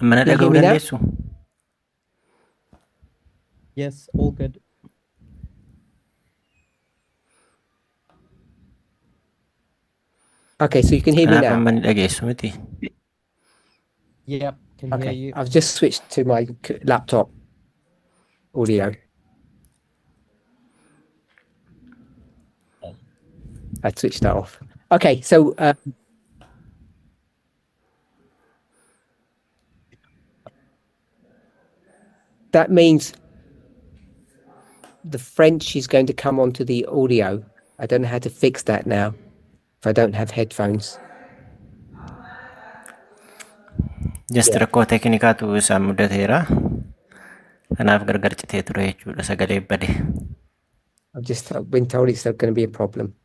Amma na Can you hear dhaga'uu me now? dandeessu? Yes, all good. Okay, so you can hear me Kanaaf now. amma ni dhageessu miti. Yep, can hear Okay, you. I've just switched to my laptop audio. I switched that off. Okay, so that means the French is going to come onto the audio. I don't know how to fix that now if I don't have headphones. Just Yeah. rakkoo teeknikaatu isaan mudateera. Kanaaf gargar citee ture jechuudha sagalee bade. I've been told it's going to be a problem.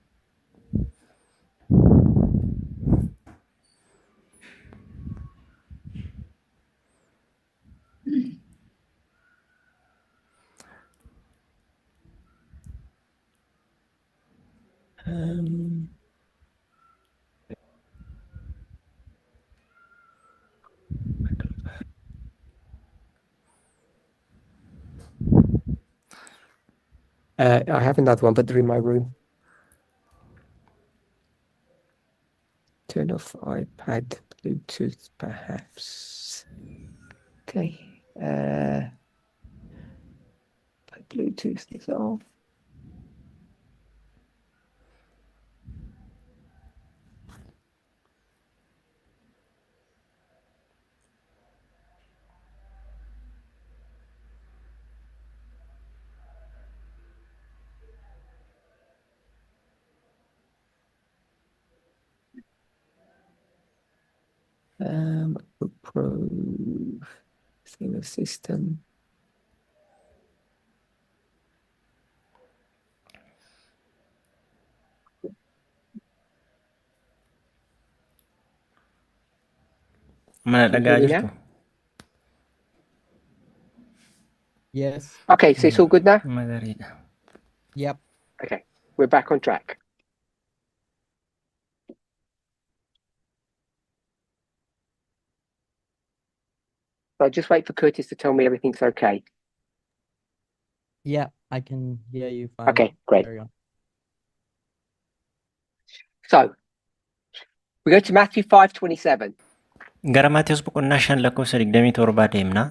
I have another one, but they're in my room. Turn off iPad Bluetooth, perhaps. Okay. Bluetooth is off. Pro single system. Amma na Can you dhaga'aa hear me jirtu? now? Yes. Okay, so it's all good now? Amma gaariidha. Yep. Okay, we're back on track. So I'll just wait for Curtis to tell me everything's okay. Yeah, I can hear you fine. Okay, great. Carry on. So we go to Matthew 5:27. Gara Maatiyus boqonnaa 5 lakkoofsa 27 deemna.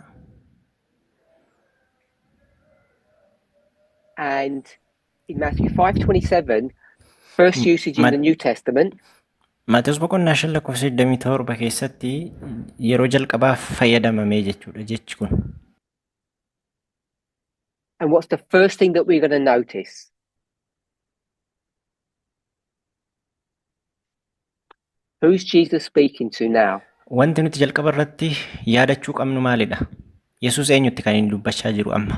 And in Matthew 5:27, first usage in the New Testament. Maatiyus boqonnaa 5 lakkoofsa 27 keessatti yeroo jalqabaaf fayyadamamee jechuudha jechi kun. And what's the first thing that we're going to notice? Who's Jesus speaking to now? Wanti nuti jalqaba irratti yaadachuu qabnu maalidha? Yesuus eenyutti kan inni dubbachaa jiru amma?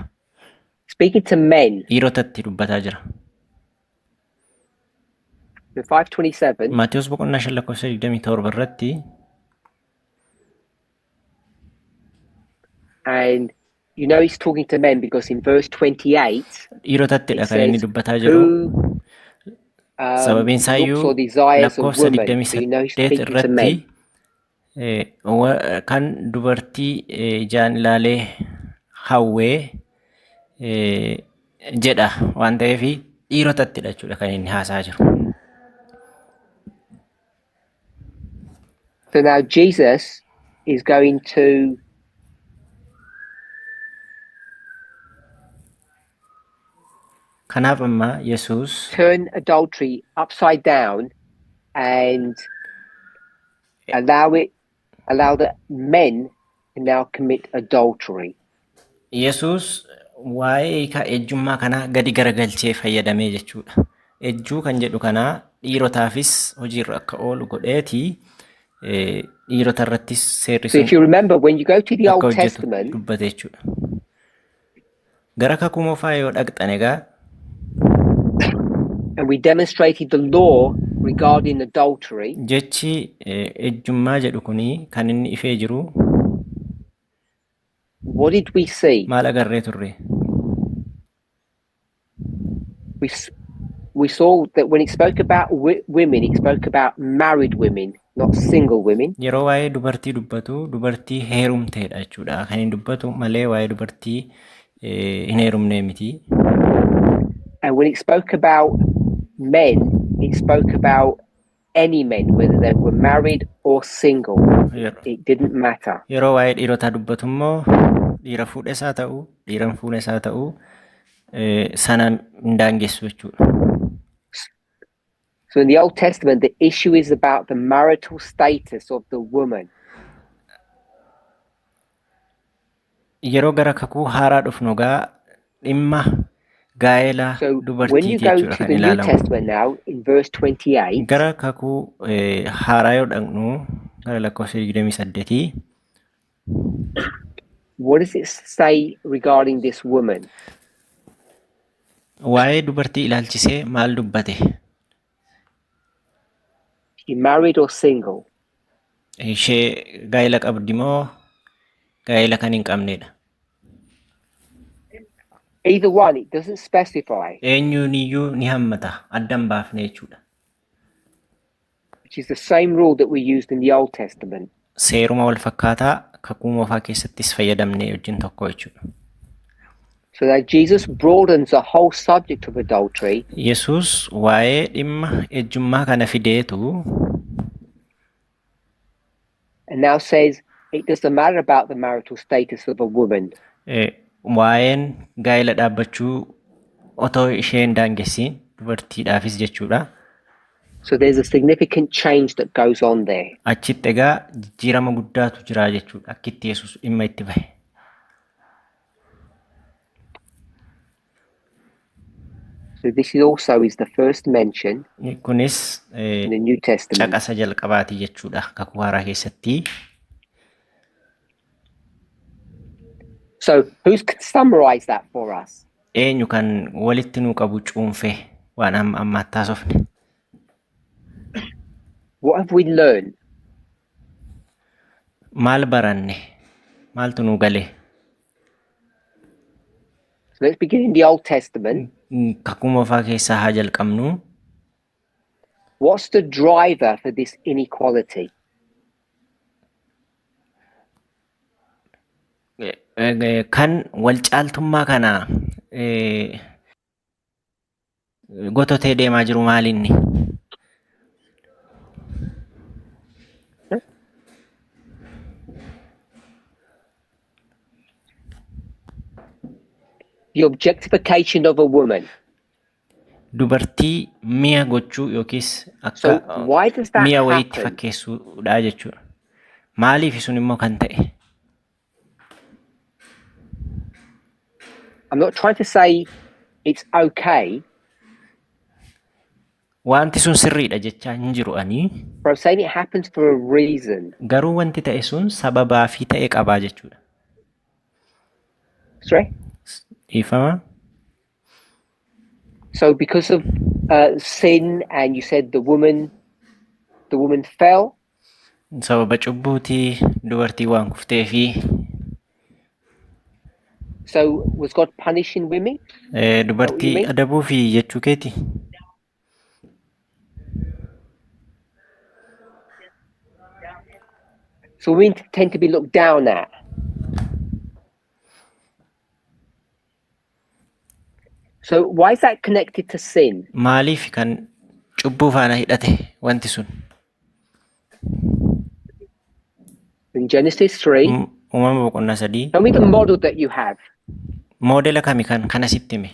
Speaking to men. Dhiirotatti dubbataa jira. In 5:27. Maatiyus boqonnaa 5 lakkoofsa 27 irratti And you know he's talking to men because in verse 28 dhiirotattidha it kan inni says dubbataa jiru. who Sababiin looks isaayyuu or desires a lakkoofsa woman. So you know he's 28 speaking to irratti men. kan dubartii ijaan ilaalee hawwee jedha waan ta'eef dhiirotattidha jechuudha kan inni haasaa jiru. So now Jesus is going to Kanaaf amma Yesuus turn adultery upside down and allow the men to now commit adultery. Yesuus waa'ee hiika ejjummaa kanaa gadi garagalchee fayyadamee jechuudha. Ejjuu kan jedhu kanaa dhiirotaafis hojiirra akka oolu godheetii dhiirota irrattis seerri So if sun you remember, when you go to the akka Old hojjetu Testament, dubbate jechuudha. Gara kakuu moofaa yoo dhaqxan egaa and we demonstrated the law regarding adultery, jechi ejjummaa jedhu kunii kan inni ifee jiru what did we see? maal agarree turre? We saw that when it spoke about women, it spoke about married women. not single women. Yeroo waa'ee dubartii dubbatu dubartii heerumteedha jechuudha. Kan hin dubbatu malee waa'ee dubartii hin heerumnee miti. And when it spoke about men, it spoke about any men, whether they were married or single. It didn't matter. Yeroo waa'ee dhiirotaa dubbatu immoo dhiira fuudhes haa ta'u, dhiira hin fuunes haa ta'u, sana hin daangessu jechuudha. So in the Old Testament, the issue is about the marital status of the woman. Yeroo gara kakuu haaraa dhufnu egaa dhimma gaa'ela So when you dubartiiti go jechuudha to kan the New ilaalamu. Testament now, in verse 28, Gara kakuu haaraa yoo dhaqnu gara lakkoofsa 28, what does it say regarding this woman? Waa'ee dubartii ilaalchisee maal dubbate? She married or single? Ishee gaa'ela qabdi moo gaa'ela kan hin qabnedha? Either one, it doesn't specify, Eenyuun iyyuu ni hammata, adda hin baafne jechuudha. which is the same rule that we used in the Old Testament. Seeruma wal fakkaataa kakuu moofaa keessattis fayyadamne wajjin tokko jechuudha. So that Jesus broadens the whole subject of adultery Yesuus waa'ee dhimma ejjummaa kana fideetu and now says it doesn't matter about the marital status of a woman. Waa'een gaa'ela dhaabbachuu otoo ishee hin daangessiin dubartiidhaafis jechuudha. So there's a significant change that goes on there. Achitti egaa jijjiirama guddaatu jira jechuudha. Akkitti Yesuus dhimma itti bahe. So this is also is the first mention Kunis in the New Testament. caqasa jalqabaati jechuudha kakuu haaraa keessatti. So who's can summarize that for us? Eenyu kan walitti nuu qabu cuunfee waan amma ammaatti haasofne? What have we learned? Maal baranne? Maaltu nuu gale? So let's begin in the Old Testament. Kakuu moofaa keessaa haa jalqabnu. What's the driver for this inequality? Kan wal caaltummaa kana gototee deemaa jiru maalinni? The objectification of a woman. Dubartii mi'a gochuu yookiis akka So why does that mi'a wayiitti happen? fakkeessuudha jechuudha. Maaliif sun immoo kan ta'e? I'm not trying to say it's okay, Wanti sun sirriidha jechaa hin jiru ani. but I'm saying it happens for a reason. Garuu wanti ta'e sun sababaa fi ta'e qabaa jechuudha. Sorry? Dhiifama. So because of sin, and you said the woman fell. Sababa cubbuutii dubartii waan kufteefi. So was God punishing women? Dubartii mean? adabuufi jechuu keeti? So women tend to be looked down at. So why is that connected to sin? Maaliif kan cubbuu faana hidhate wanti sun? In Genesis 3, Uumama boqonnaa 3. tell me the model that you have. Moodela kami kan kana sitti hime?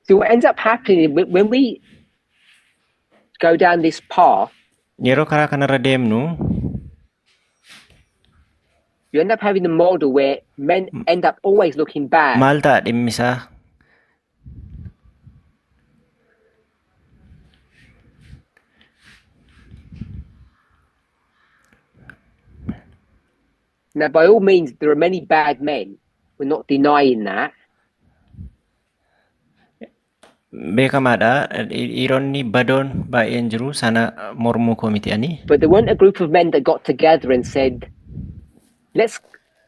So what ends up happening when we go down this path, Yeroo karaa kanarra deemnu you end up having a model where men end up always looking bad. Maal ta'a dhimmi isaa? Now, by all means, there are many bad men. We're not denying that. Beekamaadha. Dhiironni badoon baay'een jiru, sana mormuu koo miti ani. But there weren't a group of men that got together and said, let's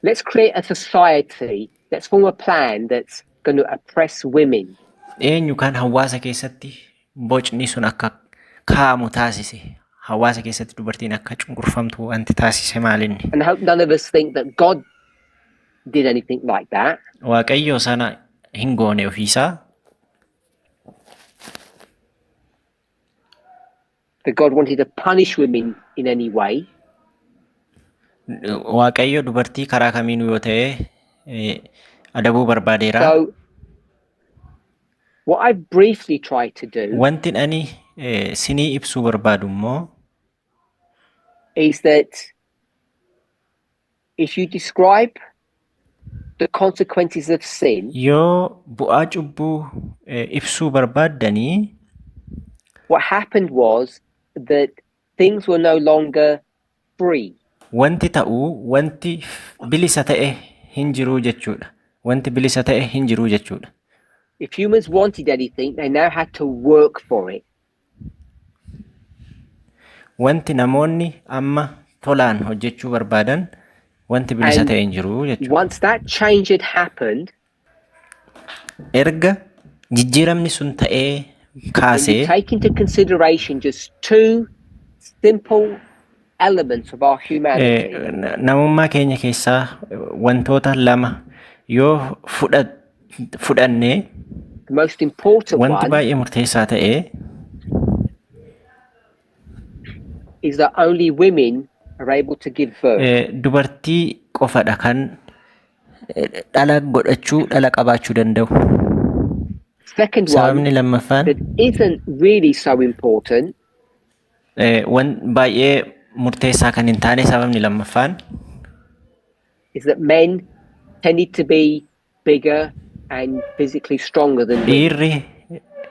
Let's create a society, let's form a plan that's going to oppress women. Eenyu kan hawaasa keessatti bocni sun akka kaa'amu taasise? Hawaasa keessatti dubartiin akka cunqurfamtu wanti taasise maalinni? And I hope none of us think that God did anything like that. Waaqayyo sana hin goone ofiisaa. That God wanted to punish women in any way. Waaqayyo dubartii karaa kamiinuu yoo ta'e adabuu barbaadeera. So, what I've briefly tried to do Wanti ani sinii ibsuu barbaadu immoo is that if you describe the consequences of sin, yoo bu'aa cubbuu ibsuu barbaaddanii, what happened was that things were no longer free. Wanti ta'u wanti bilisa ta'e hin jiruu jechuudha. Wanti bilisa ta'e hin jiruu jechuudha. If humans wanted anything, they now had to work for it. Wanti namoonni amma tolaan hojjechuu barbaadan wanti bilisa And ta'e hin jiruu jechuudha. once that change had happened, Erga jijjiiramni sun ta'ee when you kaasee take into consideration just two simple elements of our humanity, namummaa keenya keessaa wantoota lama yoo fudhanne, the most important wanti one baay'ee murteessaa ta'e is that only women are able to give birth. Dubartii qofadha kan dhala godhachuu, dhala qabaachuu danda'u. Second one Sababni lammaffaan that isn't really so important wan baay'ee murteessaa kan hin taane sababni lammaffaan is that men tended to be bigger and physically stronger than women. Dhiirri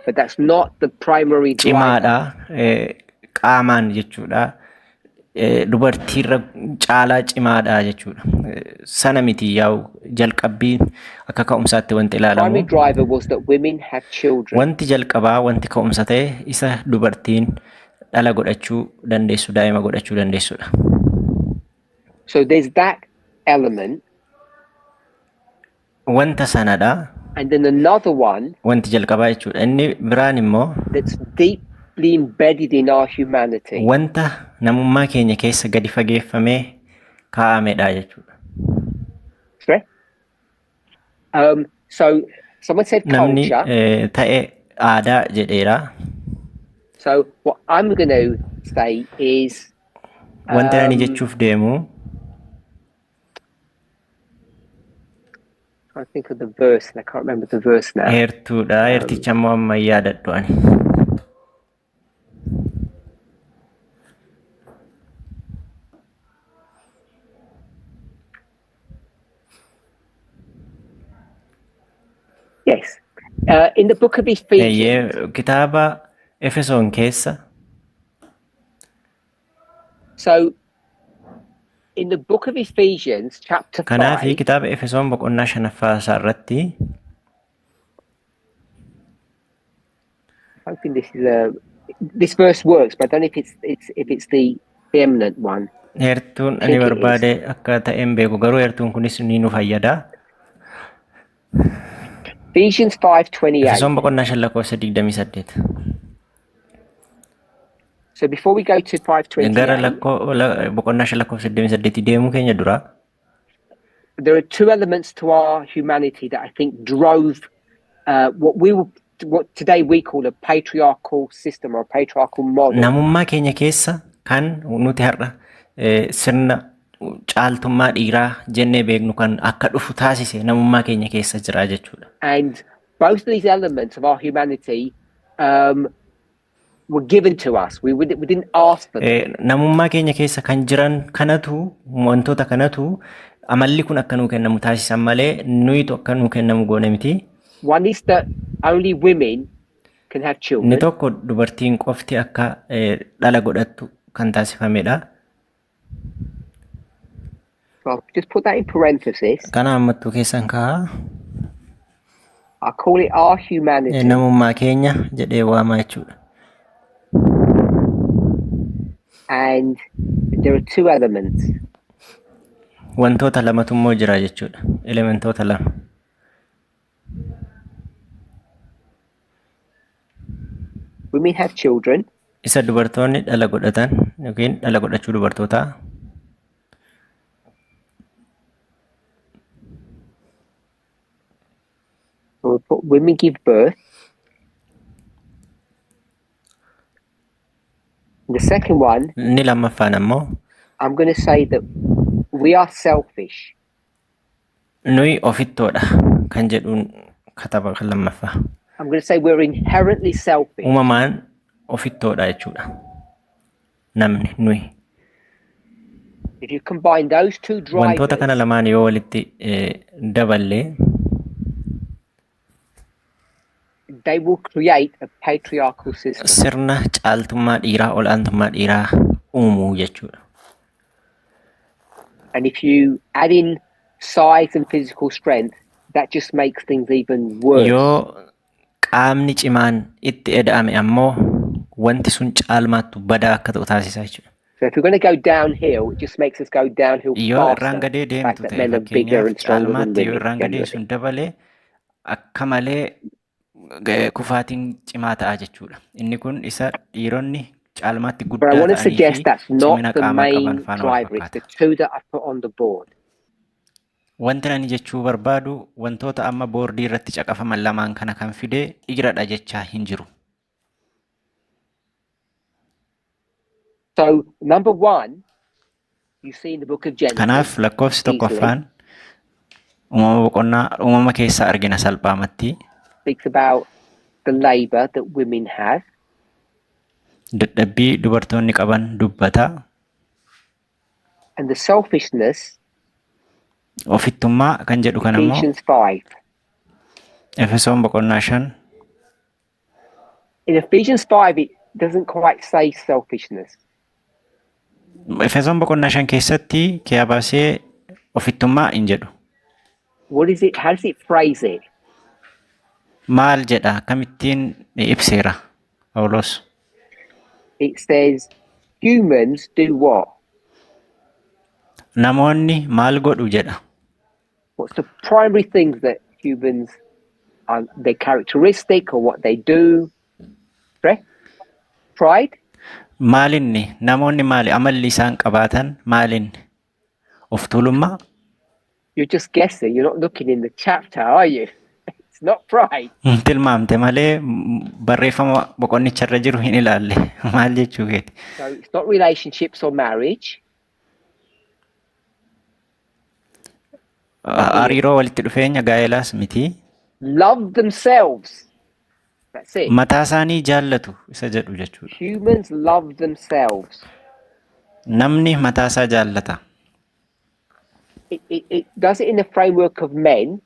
But that's not the primary driver. cimaadha qaamaan jechuudha. Dubartiirra caalaa cimaadha jechuudha. Sana miti yaa'u jalqabbiin akka ka'umsaatti wanti Primary ilaalamu. driver was that women have children. Wanti jalqabaa wanti ka'umsa ta'e isa dubartiin dhala godhachuu dandeessu, daa'ima godhachuu dandeessudha. So there's that element. Wanta sanadha And then another one wanti jalqabaa jechuudha. Inni biraan immoo that's deeply embedded in our humanity. wanta namummaa keenya keessa gadi fageeffamee kaa'amedha jechuudha. Sorry? So someone said Namni culture. ta'e aadaa jedheera. So what I'm going to say is Wanti ani jechuuf deemu I think of the verse, and I can't remember the verse now. Heertuudha. Heerticha immoo amma hin yaadadhu ani. Yes. In the book of Ephesians, Eeyyee, kitaaba Efesoon keessa. So in the book of Ephesians, chapter Kanaafi 5, kitaaba Efesoon boqonnaa shanaffaa isaa irratti hoping this verse works, but I don't know if it's the eminent one. Heertuun ani Think it is. barbaade akka ta'e hin beeku, garuu heertuun kunis ni nu fayyada. Ephesians 5:28. Efesoon boqonnaa 5 lakkoofsa 28. So before we go to Gara 5:28, boqonnaa 5 lakkoofsa 28 deemuu keenya dura there are two elements to our humanity that I think drove what today we call a patriarchal system or a patriarchal model. Namummaa keenya keessa kan nuti har'a sirna caaltummaa dhiiraa jennee beeknu kan akka dhufu taasise namummaa keenya keessa jira jechuudha. And both of these elements of our humanity were given to us. We didn't ask for them. Namummaa keenya keessa kan jiran kanatu, wantoota kanatu amalli kun akka nuu kennamu taasisan malee nuyitu akka nuu kennamu goone miti. One is that only women can have Inni children. tokko dubartiin qofti akka dhala godhattu kan taasifamedha. So I'll just put that in parenthesis. Kana hammattuu keessan kaa'aa. I call it our humanity. Namummaa keenya jedhee waamaa jechuudha. And there are two elements. Wantoota lamatu immoo jira jechuudha. Elementoota lama. Women have children, Isa dubartoonni dhala godhatan yookiin dhala godhachuu dubartootaa so we put women give birth. The second one, inni lammaffaan ammoo I'm going to say that we are selfish. nuyi ofittoodha kan jedhuun kataba kan lammaffaa. I'm going to say we're inherently selfish. Uumamaan ofittoodha jechuudha. Namni nuyi. If you combine those two Wantoota kana drivers, lamaan yoo walitti daballee they will create a patriarchal system. sirna caaltummaa dhiiraa ol'aantummaa dhiiraa uumuu jechuudha. And if you add in size and physical strength, that just makes things even worse. Yoo qaamni cimaan itti eda'ame ammoo wanti sun caalmaattu badaa akka ta'u taasisa jechuudha. So if we're going to go downhill, it just makes us go downhill Yoo irraan faster. gadee The fact deemtu that ta'e men are bigger fakkeenyaaf and stronger than caalmaatti yoo women irraan gadee generally. sun dabalee akka malee kufaatiin cimaa ta'a jechuudha. Inni kun isa dhiironni caalmaatti But I guddaa want to ta'anii suggest fi that's not cimina the qaamaa qaban main faana wal driver. It's the fakkaata. two that I put on the board. Wanti ani jechuu barbaadu wantoota amma boordii irratti caqafaman lamaan kana kan fide dhiiradha jechaa hin jiru. So number one, you see in the book of Genesis Kanaaf lakkoofsi easily tokkoffaan uumama boqonnaa uumama keessaa argina salphaamatti speaks about the labor that women have. Dadhabbii dubartoonni qaban dubbata. And the selfishness, Ofittummaa kan jedhu kan ammoo Ephesians 5. Efesoon boqonnaa 5 In Ephesians 5, it doesn't quite say selfishness. Efesoon boqonnaa 5 keessatti kiyaa baasee ofittummaa hin jedhu. What is it? How does it phrase it? Maal jedha? Akkamittiin ibseera Phaawulos? It says humans do what? Namoonni maal godhu jedha. What's the primary things that humans are, their characteristic or what they do? Right? Pride? Maalinni namoonni maali amalli isaan qabaatan maalinni? Of tuulummaa? You're just guessing. You're not looking in the chapter, are you? It's not pride. Tilmaamte malee barreeffama boqonnicharra jiru hin ilaalle. Maal jechuu keeti? So it's not relationships or marriage. Hariiroo walitti dhufeenya gaa'elaas miti. Love themselves. That's it. Mataa isaanii jaallatu isa jedhu jechuudha. Humans love themselves. Namni mataa isaa jaallata. It does it in the framework of men.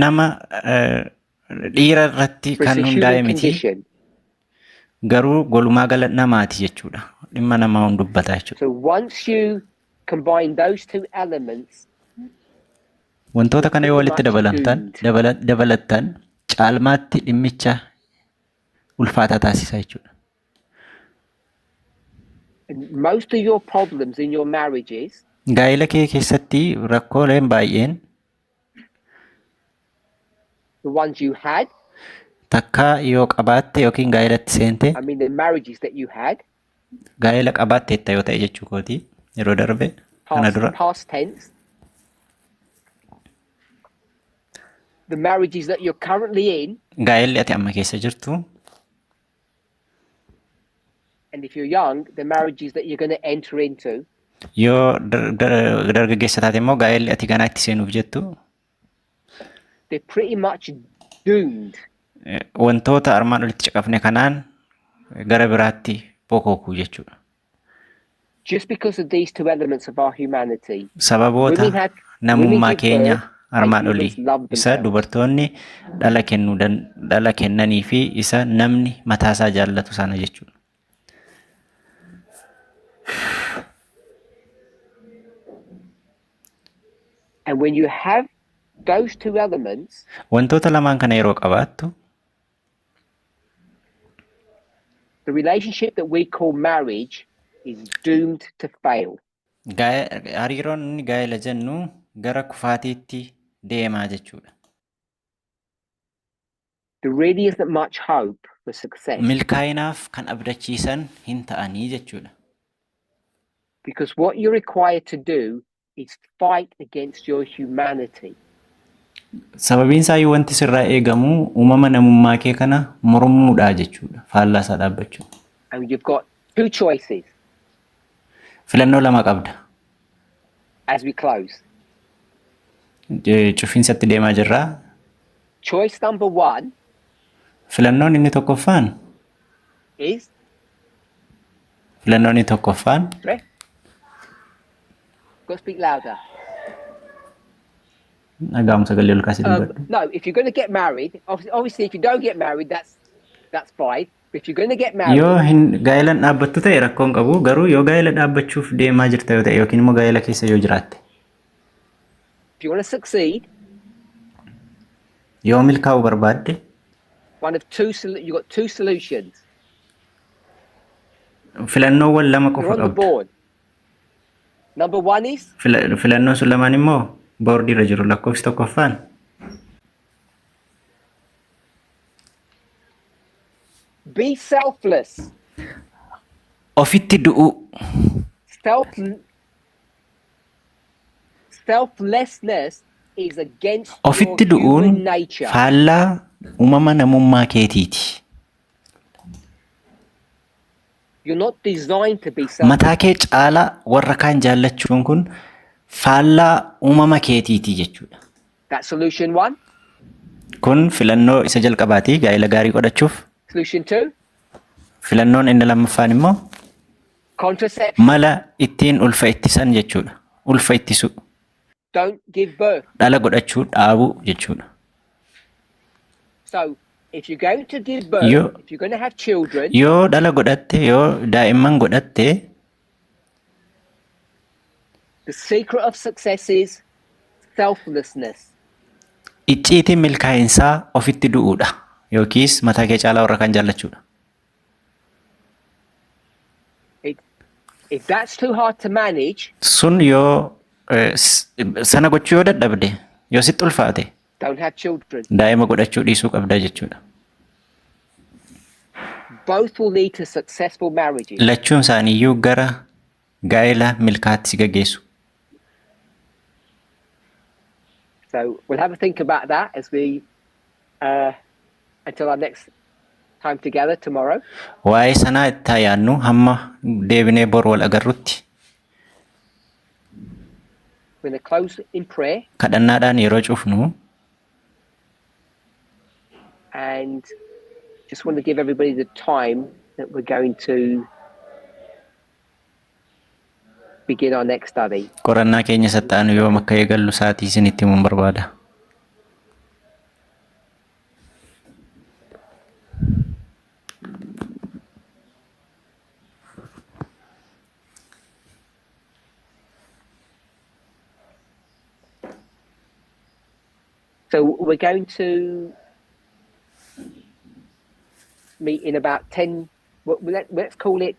Nama dhiira irratti But it's kan a human hundaa'e miti. condition. Garuu walumaa gala namaati jechuudha. Dhimma namaa hun dubbata jechuudha. So once you combine those two elements, Wantoota kana yoo pretty walitti much doomed. dabalattan caalmaatti dhimmicha ulfaataa taasisa jechuudha. And most of your problems in your marriages Gaa'ela kee keessatti rakkooleen baay'een the ones you had, takkaa yoo qabaatte yookiin gaa'elatti seente I mean the marriages that you had, gaa'ela qabaatteetta yoo ta'e jechuu kooti yeroo darbe kana dura past tense, the marriages that you're currently in, gaa'elli ati amma keessa jirtu and if you're young, the marriages that you're going to enter into, yoo dargaggeessa taate immoo gaa'elli ati ganaa itti seenuuf jettu they're pretty much doomed. Wantoota armaan olitti caqafne kanaan gara biraatti bokookuu jechuudha. Just because of these two elements of our humanity. Sababoota Women have women namummaa give keenya birth and armaan olii humans love isa themselves. dubartoonni dhala kennuu dhala kennanii fi isa namni mataasaa jaallatu sana jechuudha. And when you have those two elements, Wantoota lamaan kana yeroo qabaattu the relationship that we call marriage is doomed to fail. Hariiroon inni gaa'ela jennu gara kufaatiitti deemaa jechuudha. There really isn't much hope for success Milkaa'inaaf kan abdachiisan hin ta'anii jechuudha. because what you're required to do is fight against your humanity. Sababiin isaa wanti sirraa eegamu uumama namummaa kee kana mormuudha jechuudha. Faallaa isaa dhaabbachuu. And you've got two choices Filannoo lama qabda. as we close. Cufiinsatti deemaa jirraa. Choice number one Filannoon inni tokkoffaan is filannoon inni tokkoffaan Got to speak louder. Dhaga'amu sagalee ol kaasee dubbadhu. No, if you're going to get married, obviously, if you don't get married, that's fine. But if you're going to get married, Yoo hin gaa'ela hin dhaabbattu ta'e rakkoon qabu, garuu yoo gaa'ela dhaabbachuuf deemaa jirta yoo ta'e yookiin immoo gaa'ela keessa yoo jiraatte if you want to succeed, yoo milkaa'uu barbaadde one of two you've got two solutions. Filannoowwan lama You're qofa on the qabda. board. Number one is Filannoon sun lamaan immoo boordii irra jiru. Lakkoofsi tokkoffaan be selfless. ofitti du'uu. Selflessness is against your Ofitti du'uun human nature. faallaa uumama namummaa keetiiti. You're not designed to be selfless. Mataa kee caalaa warra kaan jaallachuun kun faallaa uumama keetiiti jechuudha. That's solution one. Kun filannoo isa jalqabaati gaa'ela gaarii godhachuuf. Solution two, Filannoon inni lammaffaan immoo contraception. mala ittiin ulfa ittisan jechuudha. Ulfa ittisuu. Don't give birth. Dhala godhachuu dhaabuu jechuudha. So if you're going to give birth, if you're going to have children, Yoo dhala godhatte, yoo daa'imman godhatte, the secret of success is selflessness. Icciitiin milkaa'insaa ofitti du'uudha. Yookiis mataa kee caalaa warra kaan jaallachuudha. If that's too hard to manage, Sun yoo sana gochuu yoo dadhabde, yoo sitti ulfaate, don't have children. daa'ima godhachuu dhiisuu qabda jechuudha. Both will lead to successful marriages. Lachuun isaaniiyyuu gara gaa'ela milkaatti si gaggeessu. So we'll have a think about that as we until our next time together tomorrow. Waa'ee sanaa itti haa yaadnu hamma deebinee bor wal agarrutti. We're going to close in prayer Kadhannaadhaan yeroo cufnu and just want to give everybody the time that we're going to begin our next study. Qorannaa keenya isatti aanu yoom akka eegallu sa'aatii isinitti himuun barbaada. So we're going to meet in about 10, well, let's call it,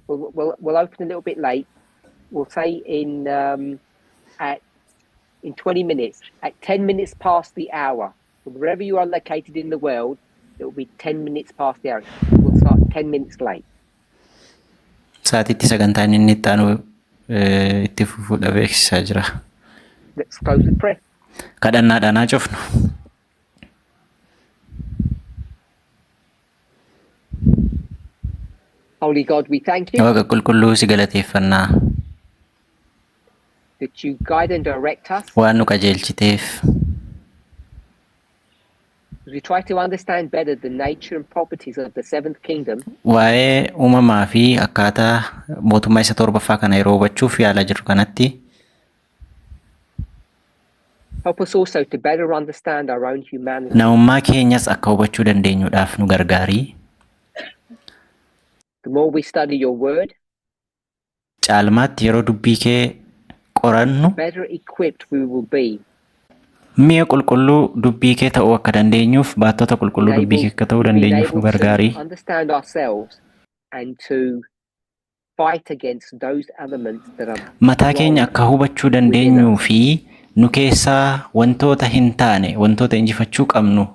we'll open a little bit late. We'll say in 20 minutes, at 10 minutes past the hour. So wherever you are located in the world, it will be 10 minutes past the hour. We'll start 10 minutes late. Sa'aatiitti sagantaan inni itti aanu itti fufuudha beeksisaa jira. Let's close with prayer. Kadhannaadhaan haa cufnu. Holy God, we thank you Waaqa qulqulluu, si galateeffannaa that you guide and direct us waan nu qajeelchiteef. As we try to understand better the nature and properties of the seventh kingdom. Waa'ee uumamaa fi akkaataa mootummaa isa torbaffaa kana yeroo hubachuuf yaalaa jirru kanatti, Help us also to better understand our own humanity. namummaa keenyas akka hubachuu dandeenyuudhaaf nu gargaarii. The more we study your word, Caalmaatti yeroo dubbii kee qorannu, better equipped we will be mi'a qulqulluu dubbii kee ta'uu akka dandeenyuuf, baattota qulqulluu dubbii kee akka ta'uu being dandeenyuuf nu able gargaarii. to understand ourselves and to fight against those elements that are Mataa keenya wrong akka hubachuu within dandeenyuu us. fi nu keessaa wantoota hin taane, wantoota injifachuu qabnu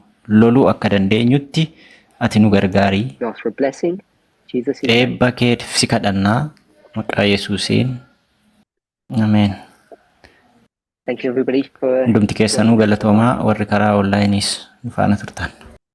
loluu akka dandeenyutti ati nu gargaari. We ask for a blessing. Jesus' name. Eebba keetiif si kadhannaa maqaa Yesuusiin. Ameen. Thank you, everybody, for Hundumti keessanuu joining us. galatoomaa, warri karaa onlaayiniis nu faana turtan.